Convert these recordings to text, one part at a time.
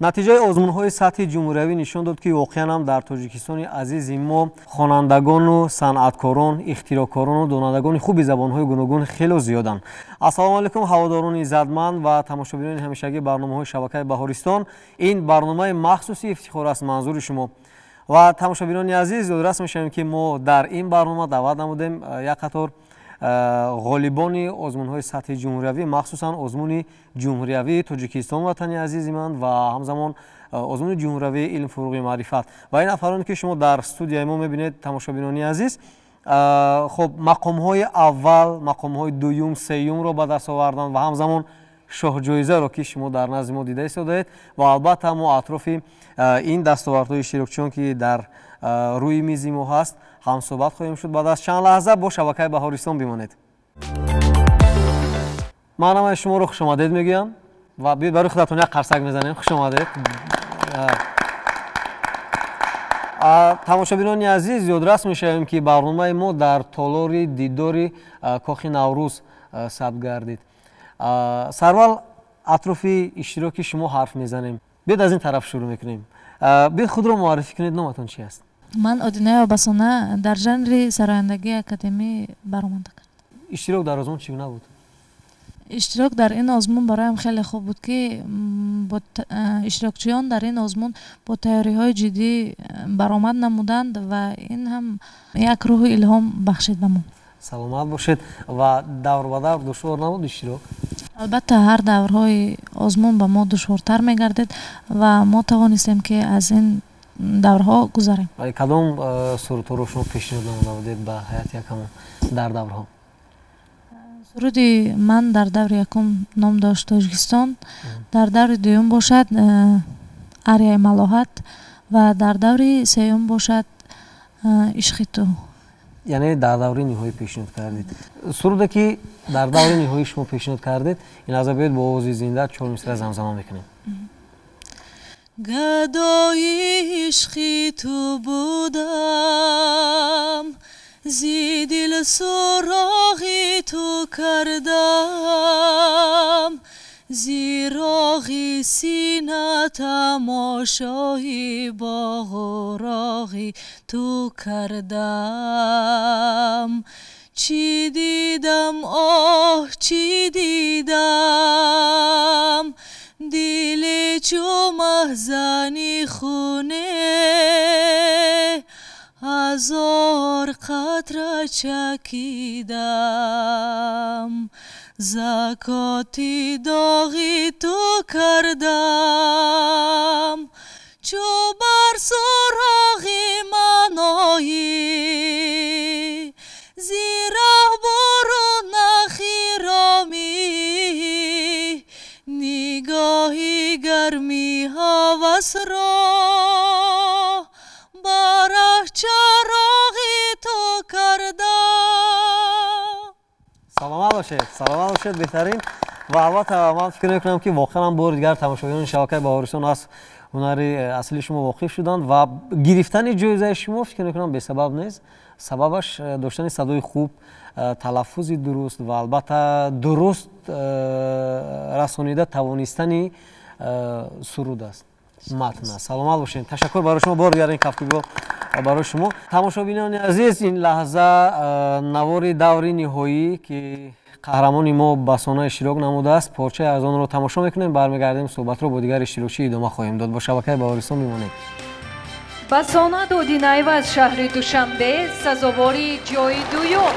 Натиҷаи озмунҳои сатҳи ҷумҳуриявӣ нишон дод, ки воқеан ҳам дар Тоҷикистони азизи мо хонандагону санъаткорон, ихтироъкорону донандагони хуби забонҳои гуногун хело зиёданд. Ассалому алайкум, ҳаводорони иззатманд ва тамошобинони ҳамешагии барномаҳои шабакаи Баҳористон. Ин барномаи махсуси ифтихор аст манзури шумо. Ва тамошобинони азиз, ёдрас мешавем, ки мо дар ин барнома даъват намудем як қатор ғолибони озмунҳои сатҳи ҷумҳуриявӣ, махсусан озмуни ҷумҳуриявии Тоҷикистон ватани азизи ман ва ҳамзамон озмуни ҷумҳуриявии илм, фуруғи маърифат. Ва ин нафароне, ки шумо дар студияи мо мебинед, тамошобинони азиз, хуб, мақомҳои аввал, мақомҳои дуюм, сеюмро ба даст оварданд ва ҳамзамон шоҳҷоизаро, ки шумо дар назди мо дида истодаед. Ва албатта мо атрофи ин дастовардҳои иштирокчиён, ки дар рӯи мизи мо ҳаст, ҳамсӯҳбат хоҳем шуд. Баъд аз чанд лаҳза бо шабакаи Баҳористон бимонед. Ман ҳамаи шуморо хушомадед мегӯям ва биёед барои худатон як қарсак мезанем. Хушомадед. Тамошобинони азиз, ёдрас мешавем, ки барномаи мо дар толори дидори Кохи Наврӯз сабт гардид. Сарвал атрофи иштироки шумо ҳарф мезанем. Биёед аз ин тараф шурӯъ мекунем. Биёед худро муаррифӣ кунед, номатон чи аст? Ман Одинаева Басона, дар жанри сарояндагии академӣ баромада кардам. Иштирок дар озмун чӣ гуна буд? Иштирок дар ин озмун бароям хеле хуб буд, ки иштирокчиён дар ин озмун бо тайёриҳои ҷиддӣ баромад намуданд ва ин ҳам як рӯҳу илҳом бахшид ба мо. Саломат бошед. Ва давр ба давр душвор набуд иштирок? Албатта, ҳар даврҳои озмун ба мо душвортар мегардид ва мо тавонистем, ки аз ин даврҳо гузарем. Кадом сурудҳоро шумо пешниҳод намуда будед ба ҳайати якамон дар даврҳо? Суруди ман дар даври якум ном дошт Тоҷикистон, дар даври дуюм бошад Арияи малоҳат ва дар даври сеюм бошад Ишқи ту. Яъне дар даври ниҳоӣ пешниҳод кардед. Суруде, ки дар даври ниҳоӣ шумо пешниҳод кардед, ин лаҳза биёед бо овози зинда чор мисра замзама мекунем. Гадои ишқи ту будам, зи дил суроғи ту кардам, зи роғи сина тамошои боғу роғи ту кардам. Чӣ дидам, оҳ, чӣ дидам, дили чу маҳзани хуне ҳазор қатра чакидам, закоти доғи ту кардам, чу бар суроғи ман оӣ, зи раҳ бурун нахиромӣ, нигоҳи гарми ҳавасро барах чароғи ту кардам. Саломат бошед, саломат бошед, беҳтарин. Ва албатта ман фикр мекунам, ки воқеан бори дигар тамошобинони шабакаи Баҳористон аз ҳунари аслии шумо воқиф шуданд ва гирифтани ҷоизаи шумо, фикр мекунам, бесабаб нест. Сабабаш доштани садои хуб, талаффузи дуруст ва албатта дуруст расонида тавонистани суруд аст, матн аст. Саломат бошед, ташаккур барои шумо, бори дигар ин кафкӯбиҳо барои шумо. Тамошобинони азиз, ин лаҳза навори даври ниҳоӣ, ки қаҳрамони мо Басона иштирок намудааст, порчае аз онро тамошо мекунем, бармегардем, суҳбатро бо дигар иштирокчӣ идома хоҳем дод. Бо шабакаи Баҳористон бимонед. Басона Додинаева аз шаҳри Душанбе, сазовори ҷои дуюм.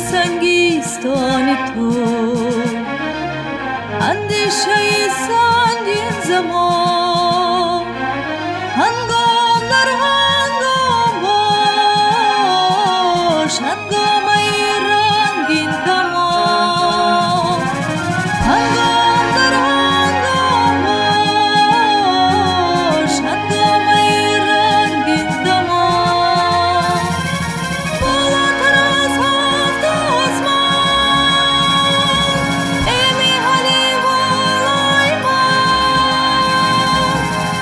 سنگیستان تو اندیشه سنگین زمان هنگام در هنگام باش هنگامه رنگین کمان هنگام در هنگام باش هنگامه رنگین کمان بالاتر از هفت آسمان ای میهنی والای من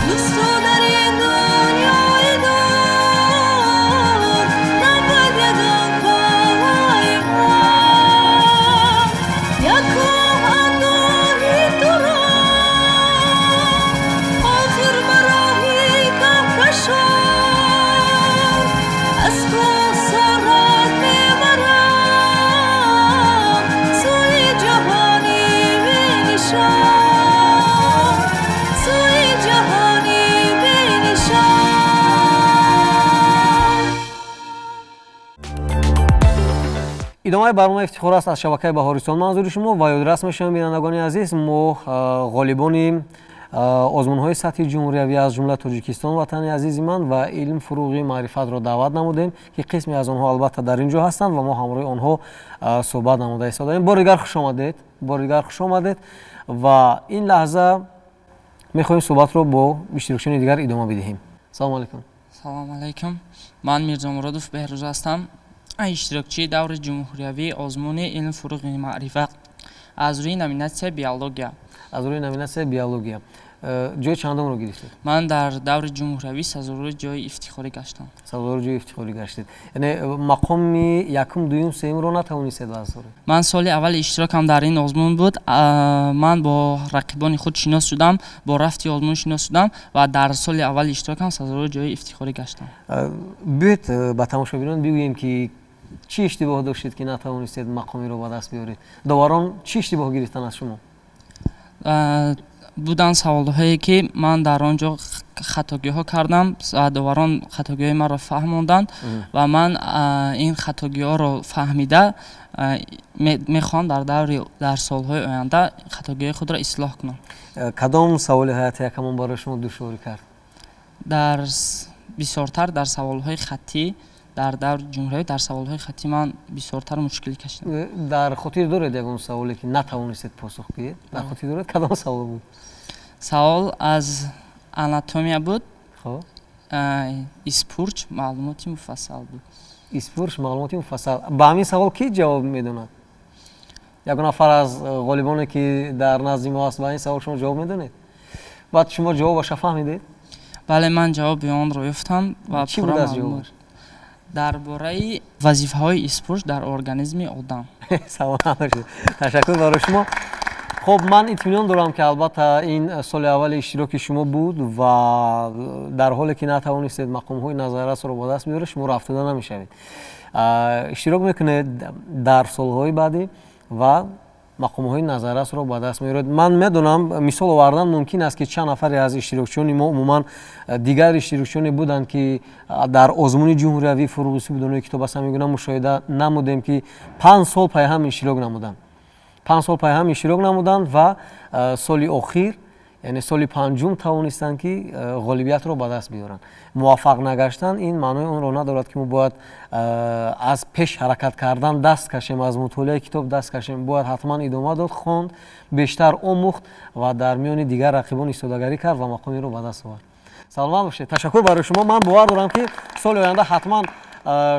دوست تو در این دنیای دور نبود یگان کالای من یک کوه اندوهی تو را آخر مراهی کهکشان از کوهسارت میبرم سوی جهانی بی‌نشان سوی جهانی بی‌نشان. Идомаи барномаи Ифтихор аст аз шабакаи Баҳористон манзури шумо ва ёдрас мешавем, бинандагони азиз, мо ғолибони озмунҳои сатҳи ҷумҳуриявӣ аз ҷумла Тоҷикистон ватани азизи ман ва илм фуруғи маърифатро даъват намудем, ки қисме аз онҳо албатта дар ин ҷо ҳастанд ва мо ҳамроҳи онҳо суҳбат намуда истодаем. Бори дигар хуш омадед, бори дигар хуш омадед ва ин лаҳза мехоҳем суҳбатро бо иштирокчиёни дигар идома бидиҳем. Салому алайкум. Салом алайкум. Ман Мирзомуродов Беҳрӯз ҳастам, иштирокчии даври ҷумҳуриявии озмуни илм фуруғи маърифат аз рӯи номинатсияи биология. Аз рӯи номинатсияи биология. Ҷои чандумро гирифтед? Ман дар даври ҷумҳуриявӣ сазовори ҷои ифтихорӣ гаштам. Сазовори ҷои ифтихорӣ гаштед. Яъне мақоми якум, дуюм, сеюмро натавонистед ба даст оред? Ман соли аввали иштирокам дар ин озмун буд. Ман бо рақибони худ шинос шудам, бо рафти озмун шинос шудам ва дар соли аввали иштирокам сазовори ҷои ифтихорӣ гаштам. Биёед ба тамошобинон бигӯем, ки чӣ иштибоҳ доштед, ки натавонистед мақомиро ба даст биёред? Доварон чӣ иштибоҳ гирифтанд аз шумо? Буданд саволҳое, ки ман дар он ҷо хатогиҳо кардам ва доварон хатогиҳои маро фаҳмонданд ва ман ин хатогиҳоро фаҳмида мехоҳам дар даври дар солҳои оянда хатогиҳои худро ислоҳ кунам. Кадом саволи ҳайати ҳакамон барои шумо душворӣ кард? Дар бисёртар дар саволҳои хаттӣ, дар даври ҷумҳуриявӣ дар саволҳои хаттӣ ман бисёртар мушкилӣ кашидам. Дар хотир доред ягон саволе, ки натавонистед посух диҳед? Дар хотир доред кадом савол буд? Савол аз анатомия буд. Испурч маълумоти муфассал буд. Испурч маълумоти муфассал. Ба ҳамин савол ки ҷавоб медонад? Ягон нафар аз ғолибоне, ки дар назди мо аст, ба ин савол шумо ҷавоб медонед? Баъд шумо ҷавобаша фаҳмидед? Бале, ман ҷавоби онро ёфтам ва чӣ буд аз ҷавобаш? Дар бораи вазифаҳои испурч дар организми одам. Саломат бошед. Ташаккур барои шумо. Хуб, ман итминон дорам, ки албатта ин соли аввали иштироки шумо буд ва дар ҳоле ки натавонистед мақомҳои назаррасро ба даст биёред, шумо рафтода намешавед. Иштирок мекунед дар солҳои баъдӣ ва мақомҳои назаррасро ба даст меоред. Ман медонам, мисол овардан мумкин аст, ки чанд нафаре аз иштирокчиёни мо, умуман дигар иштирокчиёне буданд, ки дар озмуни ҷумҳуриявии фуруғи субҳи донои китоб аст, ҳамин гуна мушоҳида намудем, ки 5 сол пайҳам иштирок намуданд, 5 сол пайҳам иштирок намуданд ва соли охир, яъне соли панҷум, тавонистанд, ки ғолибиятро ба даст биёранд. Муваффақ нагаштан ин маънои онро надорад, ки мо бояд аз пеш ҳаракат кардан даст кашем, аз мутолиаи китоб даст кашем. Бояд ҳатман идома дод, хонд, бештар омӯхт ва дар миёни дигар рақибон истодагарӣ кард ва мақомиро ба даст овард. Саломат бошед, ташаккур барои шумо. Ман бовар дорам, ки соли оянда ҳатман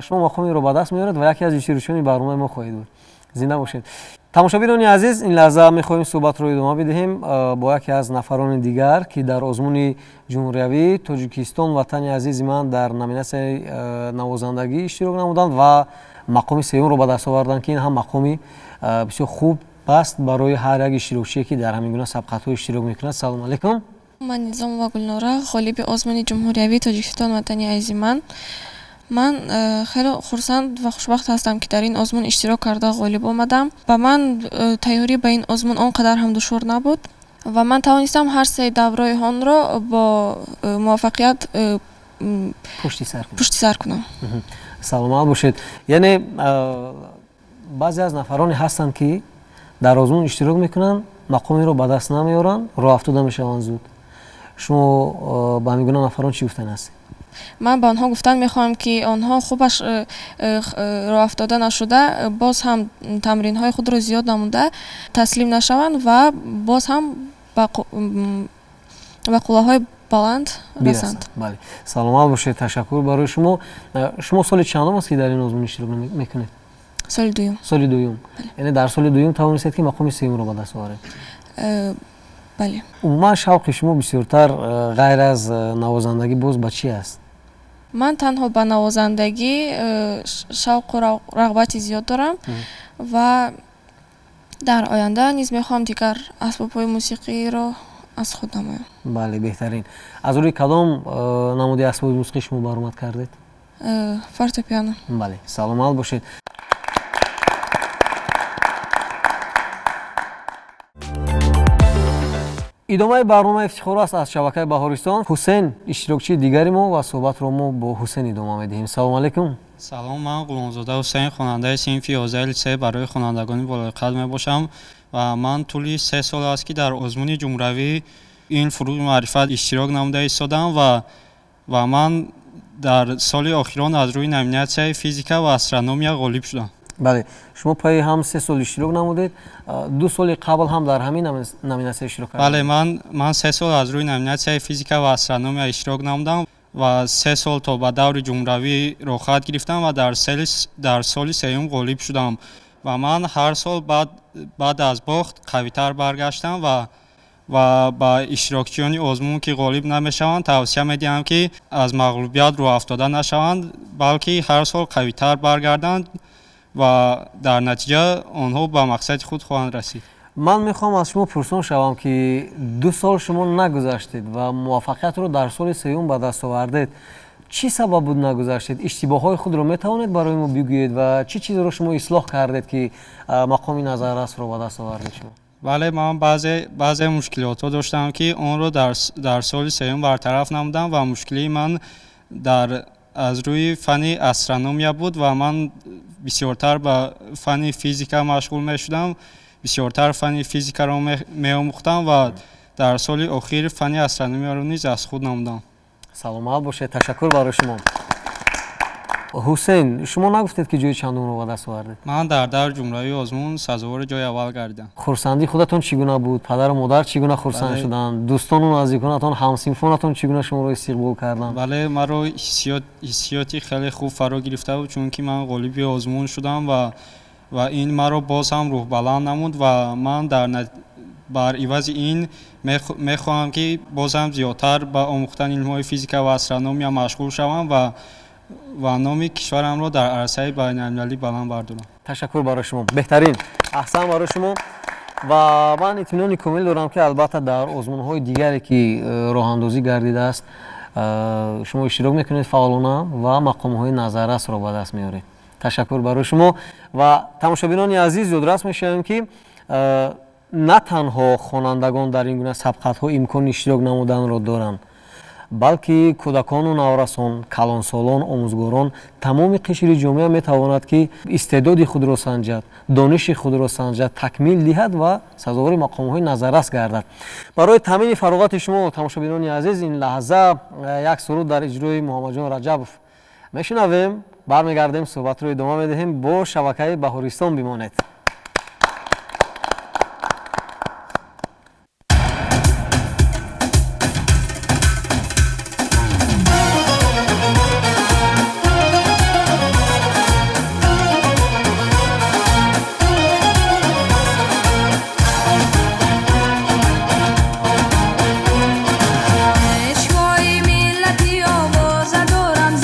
шумо мақомиро ба даст меоред ва яке аз иштирокчиёни барномаи мо хоҳед буд. Зинда бошед. Тамошобинони азиз, ин лаҳза мехоҳем суҳбатро идома бидиҳем бо яке аз нафарони дигар, ки дар озмуни ҷумҳуриявии Тоҷикистон ватани азизи ман дар номинатсияи навозандагӣ иштирок намуданд ва мақоми сеюмро ба даст оварданд, ки ин ҳам мақоми бисёр хуб аст барои ҳар як иштирокчие, ки дар ҳамин гуна сабқатҳо иштирок мекунад. Салому алайкум. Ман Низомова Гулнора, ғолиби озмуни ҷумҳуриявии Тоҷикистон ватани азизи ман. Ман хеле хурсанд ва хушбахт ҳастам, ки дар ин озмун иштирок карда ғолиб омадам. Ба ман тайёрӣ ба ин озмун он қадар ҳам душвор набуд ва ман тавонистам ҳар се давраи онро бо муваффақият пушти сар кунед. Пушти сар кунам. Саломат бошед. Яъне Баъзе аз нафароне ҳастанд, ки дар озмун иштирок мекунанд, мақомеро ба даст намеоранд, роҳафтода мешаванд зуд. Шумо ба ҳамин гуна нафарон чӣ гуфтан ҳастед? Ман ба онҳо гуфтан мехоҳам, ки онҳо хубаш роҳафтода нашуда, боз ҳам тамринҳои худро зиёд намуда, таслим нашаванд ва боз ҳам ба қуллаҳои баланд расанд. Бале, саломат бошед, ташаккур барои шумо. Шумо соли чандум аст, ки дар ин озмун иштирок мекунед? Соли дуюм. Соли дуюм. Яъне дар соли дуюм тавонистед, ки мақоми сеюмро ба даст оваред? Бале. Умуман шавқи шумо бисёртар ғайр аз навозандагӣ боз ба чӣ аст? Ман танҳо ба навозандагӣ шавқу рағбати зиёд дорам ва дар оянда низ мехоҳам дигар асбобҳои мусиқиро аз худ намоям. Бале, беҳтарин. Аз рӯи кадом намуди асбоби мусиқӣ шумо баромад кардед? Фортепиано. Бале, саломат бошед. Идомаи барнома ифтихор аст аз шабакаи Баҳористон. Ҳусен иштирокчии дигари мо ва суҳбатро мо бо Ҳусен идома медиҳем. Салом алейкум. Салом, ман Ғуломзода Ҳусейн, хонандаи синфи 11 литсей барои хонандагони болоқад мебошам ва ман тӯли 3 сол аст, ки дар озмуни ҷумҳуравии ин фурӯғи маърифат иштирок намуда истодам ва ман дар соли охирон аз рӯи номинатсияи физика ва астрономия ғолиб шудам. Бале, шумо пайи ҳам 3 сол иштирок намудед, 2 соли қабл ҳам дар ҳамин номинатсия иштирок кардед? Бале, ман 3 сол аз рӯи номинатсияи физика ва астрономия иштирок намудам ва 3 сол то ба даври ҷумҳуравӣ роҳхат гирифтам ва дар соли сеюм ғолиб шудам ва ман ҳар сол баъд аз бохт қавитар баргаштам ва ба иштирокчиёни озмун, ки ғолиб намешаванд, тавсия медиҳам, ки аз мағлубият рӯҳафтода нашаванд, балки ҳар сол қавитар баргарданд ва дар натиҷа онҳо ба мақсади худ хоҳанд расид. Ман мехоҳам аз шумо пурсон шавам, ки 2 сол шумо нагузаштед ва муваффақиятро дар соли сеюм ба даст овардед. Чӣ сабаб буд нагузаштед? Иштибоҳҳои худро метавонед барои мо бигӯед ва чӣ чизро шумо ислоҳ кардед, ки мақоми назаррасро ба даст овардед шумо? Бале, ман баъзе мушкилотҳо доштам, ки онро дар соли сеюм бартараф намудам ва мушкилии ман аз рӯи фанни астрономия буд ва ман бисёртар ба фанни физика машғул мешудам, бисёртар фанни физикаро меомӯхтам ва дар соли охир фанни астрономияро низ аз худ намудам. Саломат бошед, ташаккур барои шумо. Ҳусейн, шумо нагуфтед, ки ҷои чандумро ба даст овардед? Ман дар даври ҷумҳуравии озмун сазовори ҷои аввал гардидам. Хурсандии худатон чӣ гуна буд? Падару модар чӣ гуна хурсанд шуданд? Дӯстону наздиконатон, ҳамсинфонатон чӣ гуна шуморо истиқбол карданд? Бале, маро ҳиссиёти хеле хуб фаро гирифта буд, чунки ман ғолиби озмун шудам ва ин маро боз ҳам рӯҳбаланд намуд ва ман бар ивази ин мехоҳам, ки боз ҳам зиёдтар ба омӯхтани илмҳои физика ва астрономия машғул шавам ва номи кишварамро дар арсаи байналмилалӣ баланд бардорам. Ташаккур барои шумо, беҳтарин, аҳсан барои шумо. Ва ман итминони комил дорам, ки албатта дар озмунҳои дигаре, ки роҳандозӣ гардидааст, шумо иштирок мекунед фаъолона ва мақомҳои назаррасро ба даст меоред. Ташаккур барои шумо. Ва тамошобинони азиз, ёдрас мешавем, ки на танҳо хонандагон дар ин гуна сабқатҳо имкони иштирок намуданро доранд, балки кӯдакону наврасон, калонсолон, омӯзгорон, тамоми қишри ҷомеа метавонад, ки истеъдоди худро санҷад, дониши худро санҷад, такмил диҳад ва сазовори мақомҳои назаррас гардад. Барои таъмини фароғати шумо, тамошобинони азиз, ин лаҳза як суруд дар иҷрои Муҳаммадҷон Раҷабов мешунавем. Бармегардем, суҳбатро идома медиҳем. Бо шабакаи Баҳористон бимонед.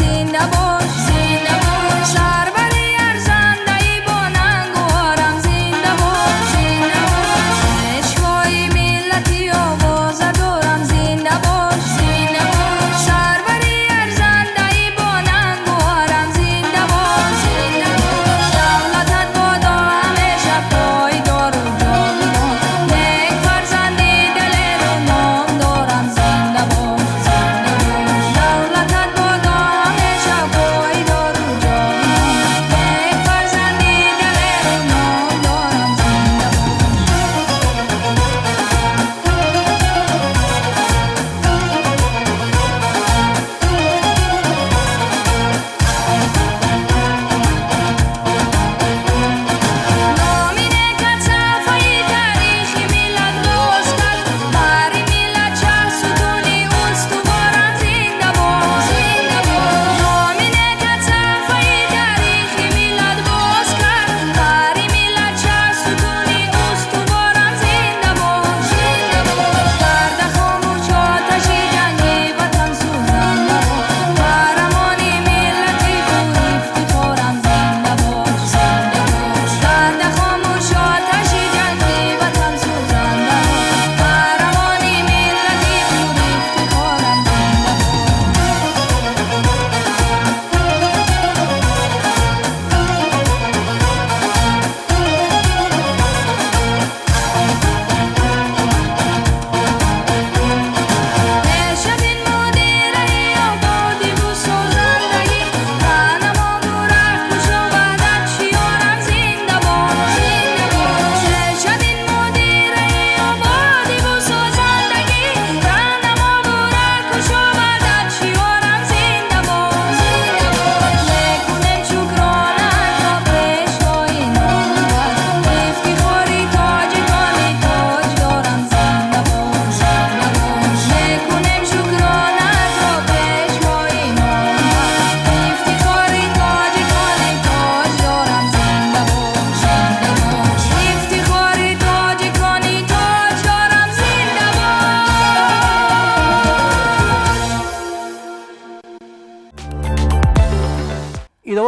Зинда бош, зинда бош, сарвари арзандаи бо нангу орам.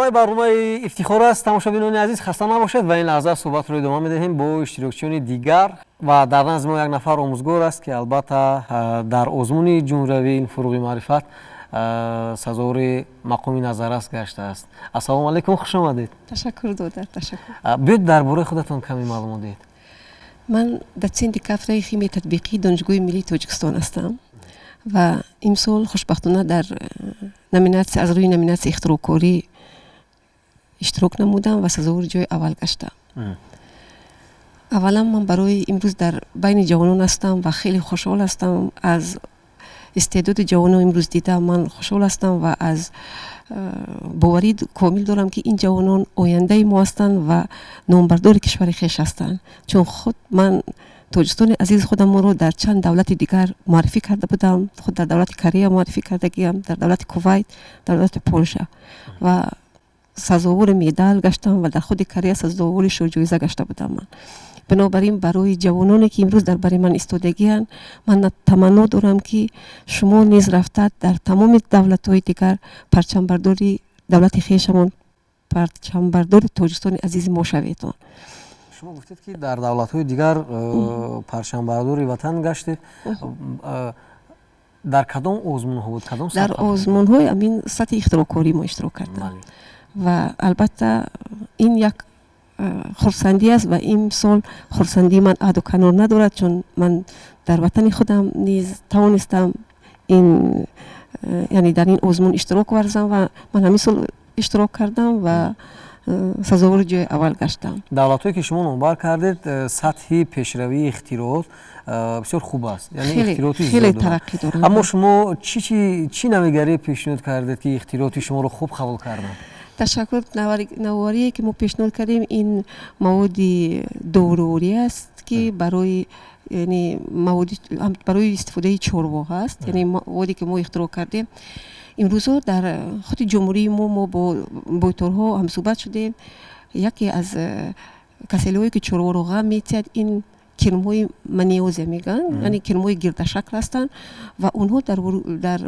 Идомаи барномаи ифтихор аст, тамошобинони азиз, хаста набошед ва ин лаҳза суҳбатро идома медиҳем бо иштирокчиёни дигар ва дар назди мо як нафар омӯзгор аст, ки албатта дар озмуни ҷумҳуриявии илм фуруғи маърифат сазовори мақоми назаррас гаштааст. Ассалому алайкум, хуш омадед. Ташаккур, додар, ташаккур. Биёед дар бораи худатон каме маълумот диҳед. Ман дотсенти кафедраи химияи татбиқии Донишгоҳи миллии Тоҷикистон ҳастам ва имсол хушбахтона дар номинатсия аз рӯи номинатсияи ихтироъкорӣ иштирок намудам ва сазовори ҷои аввал гаштам. Аввалан, ман барои имрӯз дар байни ҷавонон ҳастам ва хеле хушҳол ҳастам. Аз истеъдоди ҷавонон имрӯз дида ман хушҳол ҳастам ва аз боварӣ комил дорам, ки ин ҷавонон ояндаи мо ҳастанд ва номбардори кишвари хеш ҳастанд, чун худ ман Тоҷикистони азизи худамонро дар чанд давлати дигар муаррифӣ карда будам. Худ дар давлати Корея муаррифӣ кардагиам, дар давлати Кувайт, дар давлати Полша ва сазовори медал гаштам ва дар худи Корея сазовори шоҳҷоиза гашта будам ман. Бинобар ин барои ҷавононе, ки имрӯз дар бари ман истодагианд, ман таманно дорам, ки шумо низ рафта дар тамоми давлатҳои дигар парчамбардори давлати хешамон, парчамбардори Тоҷикистони азизи мо шаведон. Шумо гуфтед, ки дар давлатҳои дигар парчамбардори ватан гаштед. Дар кадом озмунҳо буд, кадом? Дар озмунҳои ҳамин сатҳи ихтироъкорӣ мо иштирок кардам ва албатта ин як хурсандӣ аст ва имсол хурсандии ман аҳду канор надорад, чун ман дар ватани худам низ тавонистам ин, яъне дар ин озмун иштирок варзам ва ман ҳамин сол иштирок кардам ва сазовори ҷои аввал гаштам. Давлатҳое, ки шумо номбар кардед, сатҳи пешравии ихтироот бисёр хуб аст, яъне ихтирооти хеле тараққӣ доранд. Аммо шумо чӣ навигарие пешниҳод кардед, ки ихтирооти шуморо хуб қабул карданд? Ташаккур. Навоварие, ки мо пешниҳод кардем, ин маводи доруворӣ аст, ки барои, яъне маводи барои истифодаи чорво ҳаст. Яъне маводе, ки мо ихтироъ кардем, имрӯзҳо дар худи ҷумҳурии мо мо бо бойторҳо ҳамсӯҳбат шудем. Яке аз касалиҳое, ки чорворо ғам метиҳад, ин кирмҳои маниозия мегӯянд, яъне кирмҳои гирдашакл ҳастанд ва онҳо дар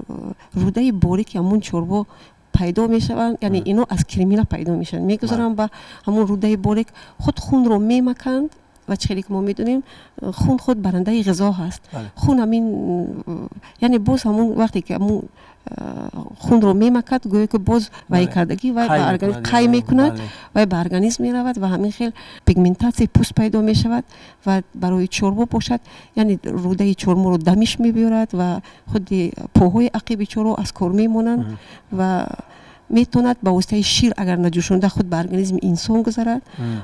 рӯдаи борики ҳамун чорво пайдо мешаванд. Яъне ино аз кирмина пайдо мешаванд, мегузаранд ба ҳамун рӯдаи борик, худ хунро мемаканд ва чӣ хеле ки мо медонем, хун худ барандаи ғизо ҳаст. Хун ҳамин, яъне боз ҳамун вақте ки ҳамун хунро мемакад, гӯё ки боз вай кардагӣ вай ба организм қай мекунад, вай ба организм меравад ва ҳамин хел пигментатсияи пӯст пайдо мешавад ва барои чорво бошад, яъне рӯдаи чорморо дамиш мебиёрад ва худи поҳои ақиби чорво аз кор мемонанд ва метавонад ба воситаи шир, агар наҷӯшонда, худ ба организми инсон гузарад.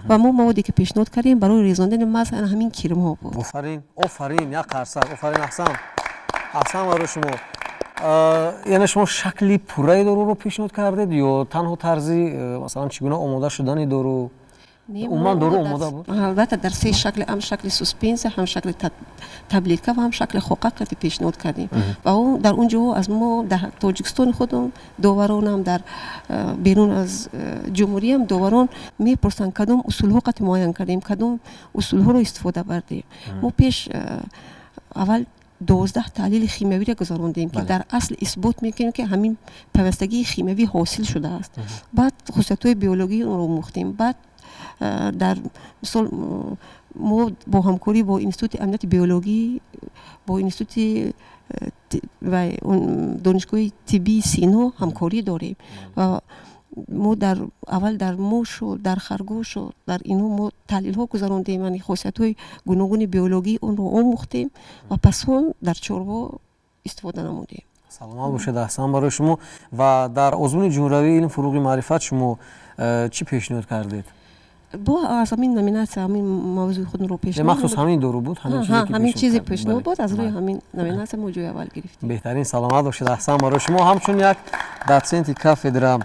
Ва мо маводе, ки пешниҳод кардем, барои резондани маҳз ҳамин кирмҳо буд. Офарин, офарин, як қарсак! Офарин, аҳсан, аҳсан барои шумо. Яъне шумо шакли пурраи доруро пешниҳод кардед ё танҳо тарзи, масалан, чӣ гуна омода шудани дору? Умуман дору омода буд? Албатта, дар се шакли: ҳам шакли суспенсия, ҳам шакли таблетка ва ҳам шакли хоқа қати пешниҳод кардем. Ва дар он ҷо аз мо дар Тоҷикистони худам доваронам, дар берун аз ҷумҳуриям доварон мепурсанд, кадом усулҳо қати муайян кардем, кадом усулҳоро истифода бардем. Мо пеш аввал 12 таҳлили химиявиро гузарондем, ки дар асл исбот мекунем, ки ҳамин пайвастагии химиявӣ ҳосил шудааст. Баъд хусусиятҳои биологии онро омӯхтем. Баъд дар мисол мо бо ҳамкорӣ бо Институти амнияти биологӣ, бо институти Донишгоҳи тиббии Сино ҳамкорӣ дорем ва мо дар аввал дар мушу, дар харгӯшу, дар инҳо мо таҳлилҳо гузарондем, яъне хосиятҳои гуногуни биологии онро омӯхтем ва пас он дар чорво истифода намудем. Саломат бошед, аҳсан барои шумо. Ва дар озмуни ҷумҳуриявии илм фуруғи маърифат шумо чӣ пешниҳод кардед? Бо аз ҳамин номинатсия ҳамин мавзӯи худро пешниҳод. Махсус ҳамин дору буд? Ҳамин чизе пешниҳод буд. Аз рӯи ҳамин номинатсия мо ҷои аввал гирифтем. Беҳтарин, саломат бошед, аҳсан барои шумо. Ҳамчун як дотсенти кафедра,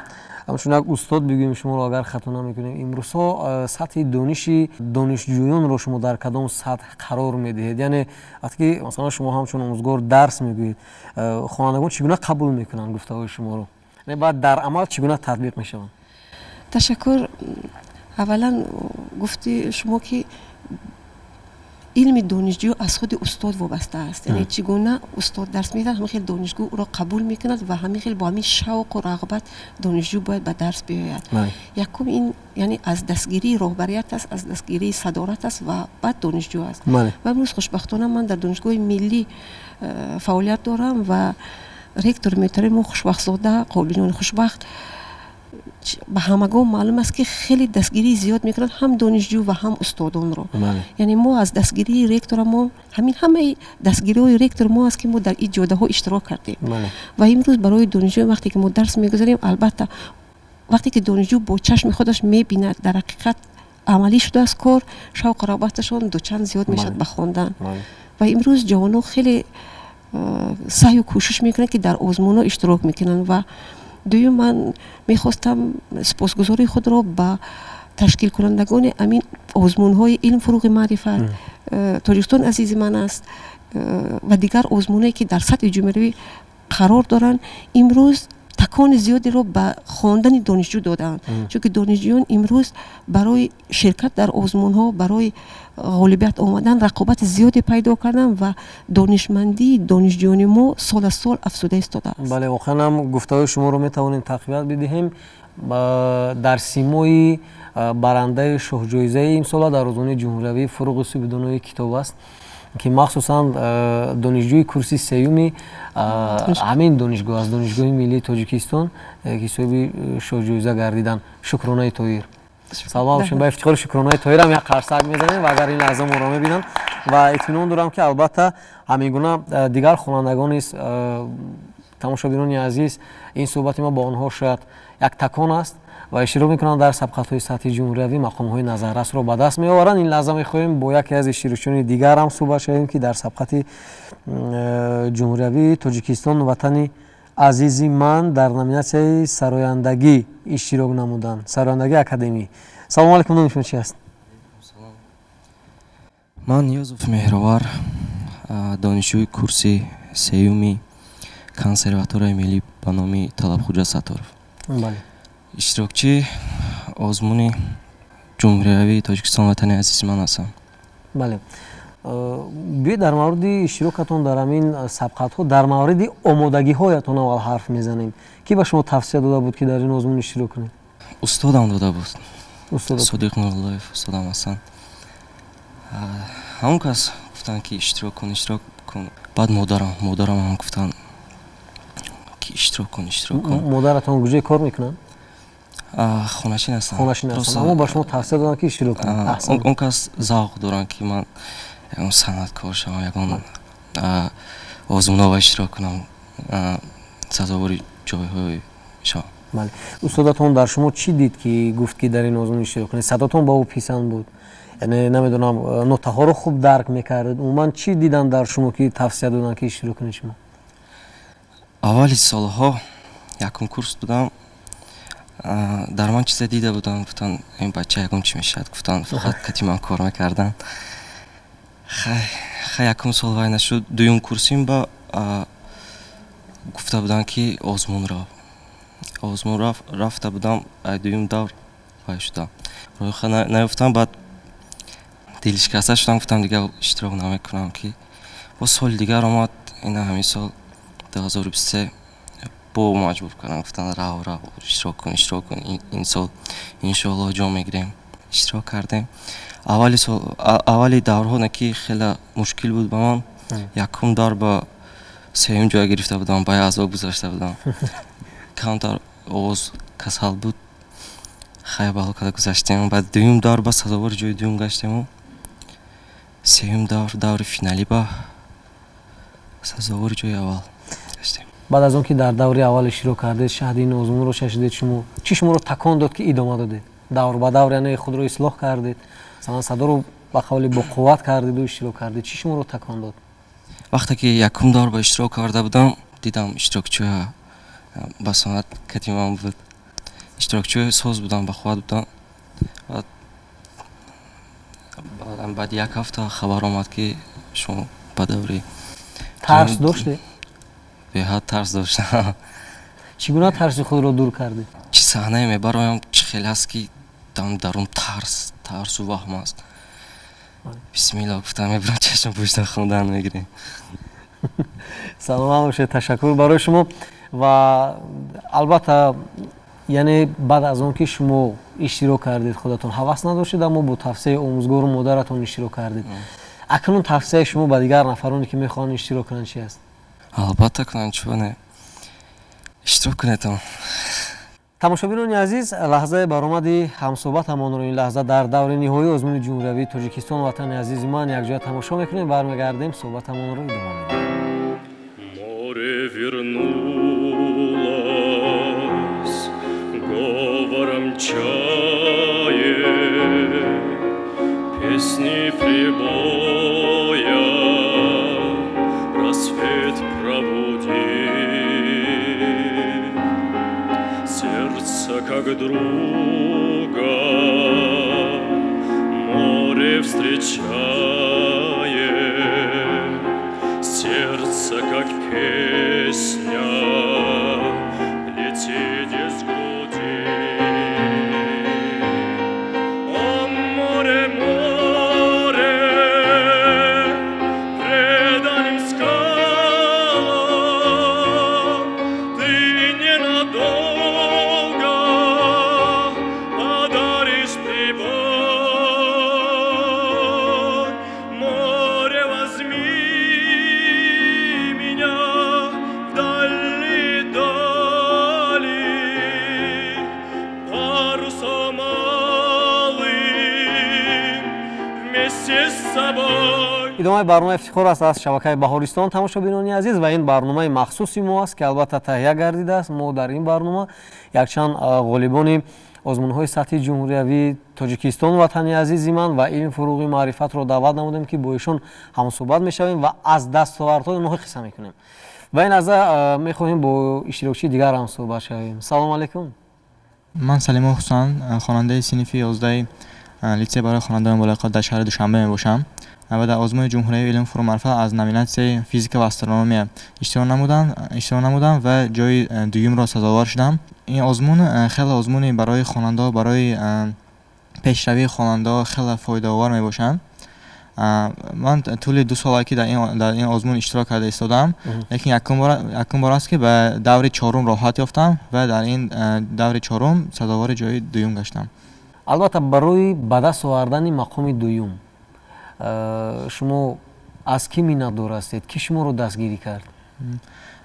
ҳамчун як устод бигӯем шуморо, агар хато намекунем, имрӯзҳо сатҳи дониши донишҷӯёнро шумо дар кадом сатҳ қарор медиҳед? Яъне вақте ки, масалан, шумо ҳамчун омӯзгор дарс мегӯед, хонандагон чӣ гуна қабул мекунанд гуфтаҳои шуморо, баъд дар амал чӣ гуна татбиқ мешаванд? Ташаккур. Аввалан, гуфти шумо, ки Илми донишҷӯ аз худи устод вобаста аст, яъне чӣ гуна устод дарс медиҳад, ҳамин хел донишҷӯ ӯро қабул мекунад ва ҳамин хел бо ҳамин шавқу рағбат донишҷӯ бояд ба дарс биёяд. Якум ин яъне аз дастгирии роҳбарият аст, аз дастгирии садорат аст ва баъд донишҷӯ аст. Ва имрӯз хушбахтона ман дар донишгоҳи миллӣ фаъолият дорам ва ректори муҳтарами мо Хушбахтзода Қобилҷони Хушбахт ба ҳамагон маълум аст, ки хеле дастгирии зиёд мекунад ҳам донишҷӯ ва ҳам устодонро. Яъне мо аз дастгирии ректора мо ҳамин ҳамаи дастгириҳои ректор мо аст, ки мо дар ин ҷодаҳо иштирок кардем. Ва имрӯз барои донишҷӯ вақте ки мо дарс мегузарем, албатта вақте ки донишҷӯ бо чашми худаш мебинад дар ҳақиқат амалӣ шудааст кор, шавқу рағбаташон дучанд зиёд мешавад ба хондан. Ва имрӯз ҷавонон хеле саъю кӯшиш мекунанд, ки дар озмунҳо иштирок мекунанд. Ва дуюм, ман мехостам сипосгузории худро ба ташкилкунандагони ҳамин озмунҳои илм, фуруғи маърифат, Тоҷикистон азизи ман аст ва дигар озмунҳое, ки дар сатҳи ҷумҳуриявӣ қарор доранд, имрӯз такони зиёдеро ба хондани донишҷӯ додаанд. Чунки донишҷӯён имрӯз барои ширкат дар озмунҳо, барои ғолибият омадан рақобати зиёде пайдо карданд ва донишмандии донишҷӯёни мо сол аз сол афзуда истодааст. Бале, воқеан ҳам гуфтаҳои шуморо метавонем тақвият бидиҳем. Дар симои барандаи шоҳҷоизаи имсола дар озмуни ҷумҳуриявии фуруғи субҳи китоб аст, ки махсусан донишҷӯи курси сеюми ҳамин донишгоҳ аз Донишгоҳи миллии Тоҷикистон, ки соҳиби шоҳҷоиза гардиданд, Шукронаи Тоир. Саломат бошем. Ба ифтихори Шукронаи Тоирам як қарсак мезанем ва агар ин лаҳза моро мебинанд ва итминон дорам, ки албатта ҳамин гуна дигар хонандагон низ, тамошобинони азиз, ин суҳбати мо бо онҳо шояд як такон аст ва иштирок мекунанд дар сабқатҳои сатҳи ҷумҳуриявӣ, мақомҳои назаррасро ба даст меоваранд. Ин лаҳза мехоҳем бо яке аз иштирокчиёни дигар ҳам суҳбат шавем, ки дар сабқати ҷумҳуриявии Тоҷикистон ватани азизи ман дар номинатсияи сарояндагӣ иштирок намуданд, сарояндагии академӣ. Салому алайкум, номи шумо чи аст? Ман Ниёзов Меҳровар, донишҷӯи курси сеюми консерваторияи миллӣ ба номи Талабхуҷа Сатторов, иштирокчии озмуни ҷумҳуриявии Тоҷикистон ватани азизи ман ҳастам. Бале, биёед дар мавриди иштирокатон дар ҳамин сабқатҳо, дар мавриди омодагиҳоятон аввал ҳарф мезанем. Ки ба шумо тавсия дода буд, ки дар ин озмун иштирок кунед? Устодам дода буд, Содиқ Нуруллоев устодам ҳастанд. Ҳамон кас гуфтанд, ки иштирок кун, иштирок кун. Баъд модарам ҳам гуфтанд, ки иштирок кун, иштирок кун. Модаратон куҷое кор мекунанд? Хоначин ҳастанд. Хоначин ҳастанд, аммо ба шумо тавсия доданд, ки иштирок кунед. Он кас завқ доранд, ки ман ягон санъаткор шавам, ягон озмунҳо иштирок кунам, сазовори ҷойҳое шавам. Бале, устодатон дар шумо чӣ дид, ки гуфт, ки дар ин озмун иштирок кунед? Садотон ба ӯ писанд буд, яъне намедонам, нотаҳоро хуб дарк мекардед? Умуман чӣ диданд дар шумо, ки тавсия доданд, ки иштирок кунед шумо? Аввали солҳо якум курс будам, дар ман чизе дида буданд, гуфтанд, ин бача ягон чӣ мешавад, гуфтанд, фақат кати ман кор мекарданд. Хай, якум сол вай нашуд, дуюм курсим ба гуфта буданд, ки озмун рав. Озмун рафта будам, дуюм давр вай шудам, роҳиха наёфтам. Баъд дилшикаста шудам, гуфтам, дигар иштирок намекунам. Ки боз соли дигар омад, ина ҳамин сол 2023, бо маҷбур кардам, гуфтанд, рав, рав, иштирок кун, иштирок кун, ин сол иншоаллоҳ ҷо мегирем. Иштирок кардем. Аввали сол, аввали даврҳо не, ки хеле мушкил буд ба ман. Якум давр ба сеюм ҷой гирифта будам, ба азоб гузашта будам, камтар овоз касал буд. Хай, бало карда гузаштем. Баъд дуюм давр ба сазовори ҷои дуюм гаштему сеюм давр, даври финалӣ, ба сазовори ҷои аввал гаштем. Баъд аз он ки дар даври аввал иштирок кардед, шаҳди ин озмунро чашидед, шумо чӣ шуморо такон дод, ки идома додед давр ба давр, яъне худро ислоҳ кардед, масалан садоро ба қавли боқувват кардеду иштирок кардед? Чӣ шуморо такон дод? Вақте ки якум давр ба иштирок карда будам, дидам иштирокчиҳо ба санъат кати ман буд, иштирокчиҳои соз буданд, бақувват буданд. Баъди як ҳафта хабар омад, ки шумо ба даври Тарс доштед? Беҳад тарс доштам. Чӣ гуна тарси худро дур кардед? Чӣ саҳнае мебароям, чӣ хеле аст, ки дарун тарсу ваҳм аст. Бисмилла гуфтам, мебарам, чашм пӯшида хондан мегирем. Саломат бошед, ташаккур барои шумо. Ва албатта, яъне баъд аз он ки шумо иштирок кардед, худатон ҳавас надоштед, аммо бо тавсияи омӯзгору модаратон иштирок кардед. Акнун тавсияи шумо ба дигар нафароне, ки мехоҳанд иштирок кунанд, чи аст? Албатта кунанд, чуне, иштирок кунедам. Тамошобинони азиз, лаҳзаи баромади ҳамсӯҳбатамонро ин лаҳза дар даври ниҳоии озмуни ҷумҳуриявии «Тоҷикистон ватани азизи ман» якҷоя тамошо мекунем. Бармегардем, суҳбатамонро идома медиҳем. Море вернулось говором чаек, песни прибоя рассвет пробудил. Сердце как друга море встречает, сердце как песня летит из груди. О, море, море, преданным скалам, ты ненадолго подаришь прибой. Море, возьми меня в дальние дали, парусом алым вместе с собой. Идомаи барномаи «Ифтихор» аст аз шабакаи «Баҳористон», тамошобинони азиз, ва ин барномаи махсуси мо аст, ки албатта таҳия гардидааст. Мо дар ин барнома якчанд ғолибони озмунҳои сатҳи ҷумҳуриявии «Тоҷикистон ватани азизи ман» ва «Илм фуруғи маърифат»ро даъват намудем, ки бо ишон ҳамсӯҳбат мешавем ва аз дастовардҳои онҳо қисса мекунем. Ва ин лаҳза мехоҳем бо иштирокчии дигар ҳамсӯҳбат шавем. Салому алайкум. Ман Салимов Ҳусан, хонандаи синфи 11-и литсей барои хонандагони болаёқат дар шаҳри Душанбе мебошам ва дар озмуни ҷумҳуриявии «Илм фуруғ маърифат» аз номинатсияи физика ва астрономия иштирок намудам ва ҷои дуюмро сазовор шудам. Ин озмун хеле озмуни барои хонандаҳо, барои пешравии хонандаҳо хеле фоидаовар мебошанд. Ман тӯли 2 сола, ки дар ин озмун иштирок карда истодаам, лекин якум бор аст, ки ба даври чорум роҳат ёфтам ва дар ин даври чорум сазовори ҷои дуюм гаштам. Албатта, барои ба даст овардани мақоми дуюм шумо аз кӣ миннатдор ҳастед? Кӣ шуморо дастгирӣ кард?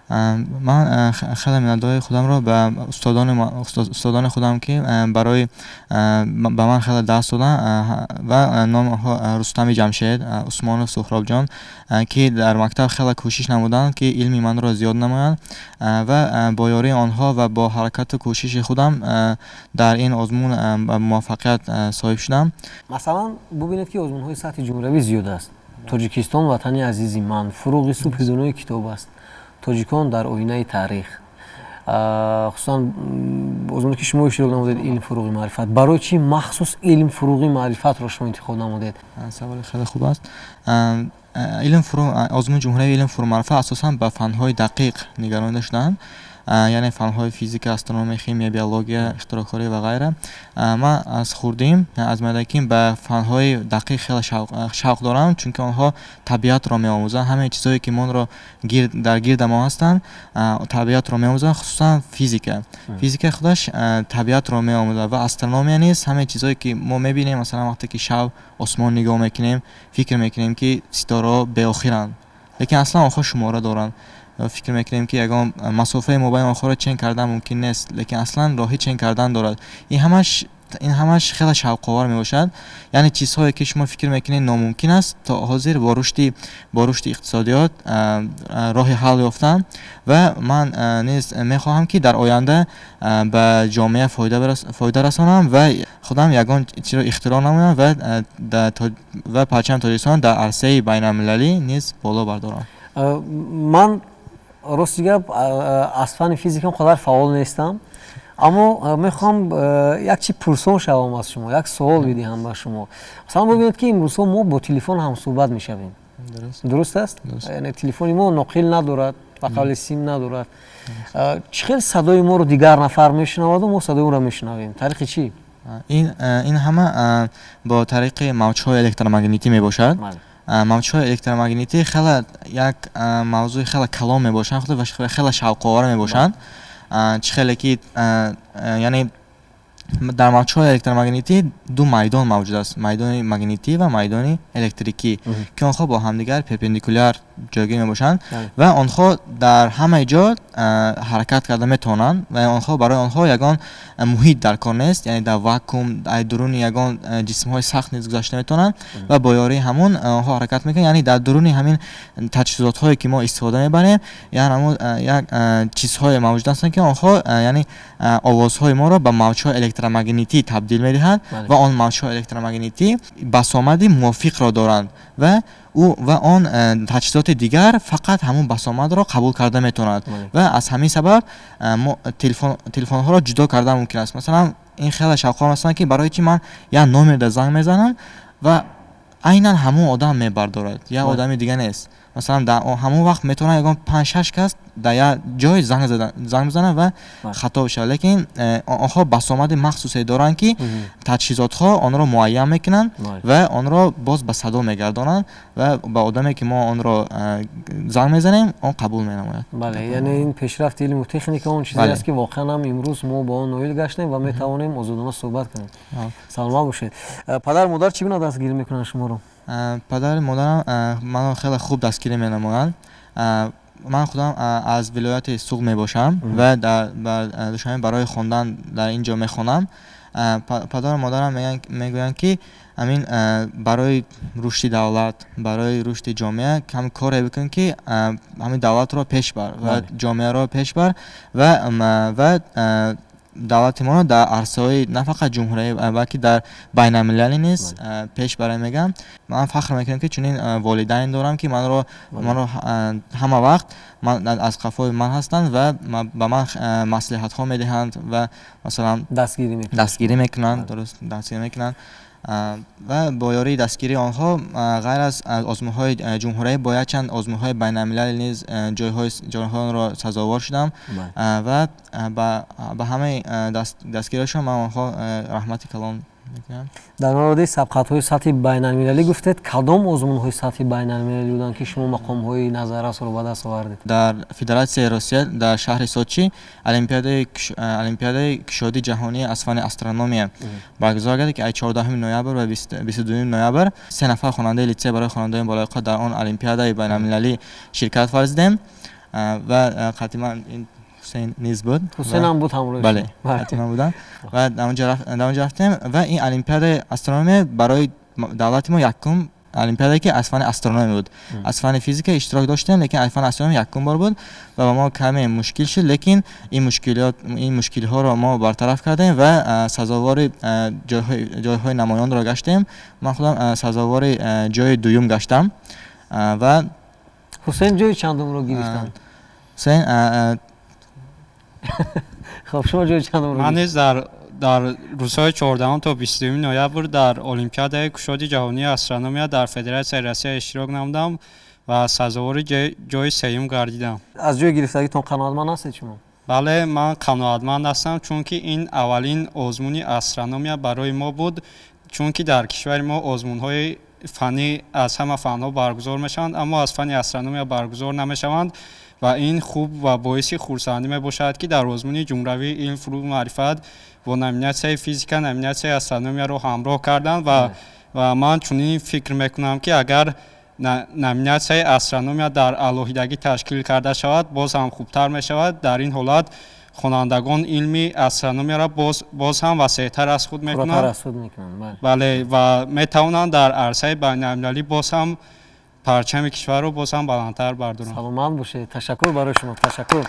Ман хеле миннатдории худамро ба устодони худам, ки барои ба ман хеле даст доданд, ва номи онҳо Рустами Ҷамшед, Усмонов Суҳробҷон, ки дар мактаб хеле кӯшиш намуданд, ки илми манро зиёд намоянд, ва бо ёрии онҳо ва бо ҳаракату кӯшиши худам дар ин озмун ба муваффақият соҳиб шудам. Масалан, бубинед, ки озмунҳои сатҳи ҷумҳуриявӣ зиёд аст: «Тоҷикистон ватани азизи ман», «Фуруғи субҳи дунёи китоб аст», «Тоҷикон дар оинаи таърих», хусусан озмуне, ки шумо иштирок намудед, «Илм фуруғи маърифат». Барои чӣ махсус «Илм фуруғи маърифат»ро шумо интихоб намудед? Саволи хеле хуб аст. Илм фуруғ, озмуни ҷумҳуриявии «Илм фуруғ маърифат» асосан ба фанҳои дақиқ нигаронида шудаанд, яъне фанҳои физика, астрономия, химия, биология, ихтироъкорӣ ва ғайра. Ман аз хурдим, аз майдаким ба фанҳои дақиқ хеле шавқ дорам, чунки онҳо табиатро меомӯзанд, ҳамаи чизҳое, ки монро дар гирда мо ҳастанд, табиатро меомӯзанд, хусусан физика. Физика худаш табиатро меомӯзад ва астрономия низ ҳамаи чизҳое, ки мо мебинем. Масалан, вақте ки шаб осмон нигоҳ мекунем, фикр мекунем, ки ситораҳо беохиранд, лекин аслан онҳо шумора доранд. Фикр мекунем, ки ягон масофаи мобайни онҳоро чен кардан мумкин нест, лекин аслан роҳи чен кардан дорад. Ин ҳамаш хеле шавқовар мебошад. Яъне чизҳое, ки шумо фикр мекунед номумкин аст, то ҳозир бо рушди иқтисодиёт роҳи ҳал ёфтанд. Ва ман низ мехоҳам, ки дар оянда ба ҷомеа фоида расонам ва худам ягон чизро ихтироъ намоям ва парчами Тоҷикистон дар арсаи байналмилалӣ низ боло бардорам. Ман, рости гап, аз фанни физика он қадар фаъол нестам, аммо мехоҳам як чи пурсон шавам аз шумо, як суол бидиҳам ба шумо. Масалан, бубинед, ки имрӯзҳо мо бо телефон ҳамсӯҳбат мешавем, дуруст аст? Яъне телефони мо ноқил надорад, ба қавли сим надорад. Чӣ хел садои моро дигар нафар мешунаваду мо садои ӯро мешунавем? Тариқи чӣ? Ин ҳама бо тариқи мавҷҳои электромагнитӣ мебошад. Мавҷҳои электромагнитӣ хеле як мавзӯи хеле калон мебошанд ва хеле шавқовар мебошанд. Чӣ хеле ки, яъне дар мавҷҳои электромагнитӣ ду майдон мавҷуд аст: майдони магнитӣ ва майдони электрикӣ, ки онҳо бо ҳамдигар перпендикуляр ҷойгир мебошанд ва онҳо дар ҳамаи ҷо ҳаракат карда метавонанд ва онҳо барои онҳо ягон муҳит дар кор нест, яъне дар вакуум, дуруни ягон ҷисмҳои сахт низ гузашта метавонанд ва бо ёрии ҳамун онҳо ҳаракат мекунанд. Яъне дар дуруни ҳамин таҷҳизотҳое ки мо истифода мебарем, як чизҳое мавҷуд ҳастанд, ки онҳо яъне овозҳои моро ба мавҷҳои электромагнитӣ табдил медиҳанд ва он мавҷҳои электромагнитӣ басомади мувофиқро доранд ва ва он таҷҳизоти дигар фақат ҳамун басомадро қабул карда метавонад ва аз ҳамин сабаб мо телефонҳоро ҷудо кардан мумкин аст. Масалан, ин хеле шавқовар астанд, ки барои чи ман як номерда занг мезанам ва айнан ҳамун одам мебардорад, як одами дига нест. Масалан, дар ҳамон вақт метавонад ягон 5-6 кас дар як ҷой занг бизанад ва хато бишавад, лекин онҳо басомади махсусе доранд, ки таҷҳизотҳо онро муайян мекунанд ва онро боз ба садо мегардонанд ва ба одаме ки мо онро занг мезанем, он қабул менамояд. Бале, яъне ин пешрафти илму техника он чизе аст, ки воқеан ҳам имрӯз мо ба он ноил гаштем ва метавонем озодона суҳбат кунем. Саломат бошед. Падару модар чӣ гуна дастгирӣ мекунанд шуморо? Падару модарам маро хеле хуб дастгирӣ менамоянд. Ман худам аз вилояти Суғд мебошам ва дар Душанбе барои хондан дар ин ҷо мехонам. Падару модарам мегӯянд, ки ҳамин барои рушди давлат, барои рушди ҷомеа кам коре бикун, ки ҳамин давлатро пеш бар ва ҷомеаро пеш бар ва давлати моро дар арсаҳои на фақат ҷумҳуриявӣ, балки дар байналмилалӣ низ пеш барем, мегӯям. Ман фахр мекунам, ки чунин волидайн дорам, ки маро ҳама вақт аз қафои ман ҳастанд ва ба ман маслиҳатҳо медиҳанд ва масалан дастгирӣ мекунанд, дуруст дастгирӣ мекунанд. Ва бо ёрии дастгирии онҳо ғайр аз озмунҳои ҷумҳуриявӣ бо якчанд озмунҳои байналмилалӣ низ ҷойҳоро сазовор шудам ва ба ҳамаи дастгириҳошон ман онҳо раҳмати калон мекунам. Дар мавриди сабқатҳои сатҳи байналмилалӣ гуфтед, кадом озмунҳои сатҳи байналмилалӣ буданд, ки шумо мақомҳои назаррасро ба даст овардед? Дар Федератсияи Россия, дар шаҳри Сочи олимпиадаи кушоди ҷаҳонӣ аз фанни астрономия баргузор гардид, ки аз 14 ноябр ва 22 ноябр се нафар хонандаи литсей барои хонандаони болаёқат дар он олимпиадаи байналмилалӣ ширкат варзидем ва қатъиман ин Ҳусейн низ буд. Ҳусейнам буд ҳамроҳ? Бале, ҳатман будам ва дар онҷо рафтем ва ин олимпиадаи астрономия барои давлати мо якум олимпиадае, ки аз фанни астрономия буд. Аз фанни физика иштирок доштем, лекин аз фанни астрономия якум бор буд ва ба мо каме мушкил шуд, лекин ин мушкилҳоро мо бартараф кардем ва сазовори ҷойҳои намоёнро гаштем. Ман худам сазовори ҷои дуюм гаштам ва Ҳусейн ҷои чандумро гирифтанд? Ҳусейн Хоб, шумо ҷои чандумро? Ман низ дар рӯзҳои 14 то 22 ноябр дар олимпиадаи кушоди ҷаҳонии астрономия дар Федератсияи Россия иштирок намудам ва сазовори ҷои сеюм гардидам. Аз ҷои гирифтагитон қаноатманд ҳастед шумо? Бале, ман қаноатманд ҳастам, чунки ин аввалин озмуни астрономия барои мо буд, чунки дар кишвари мо озмунҳои фаннӣ аз ҳама фанҳо баргузор мешаванд, аммо аз фанни астрономия баргузор намешаванд ва ин хуб ва боиси хурсандӣ мебошад, ки дар озмуни ҷумҳуриявии илм, фурӯғ, маърифат бо номинатсияи физика номинатсияи астрономияро ҳамроҳ карданд ва ман чунин фикр мекунам, ки агар номинатсияи астрономия дар алоҳидагӣ ташкил карда шавад, боз ҳам хубтар мешавад. Дар ин ҳолат хонандагон илми астрономияро боз ҳам васеътар аз худ мекунанд, бале, ва метавонанд дар арсаи байналмилалӣ боз ҳам парчами кишварро боз ҳам баландтар бардоранд. Саломат бошед, ташаккур барои шумо, ташаккур.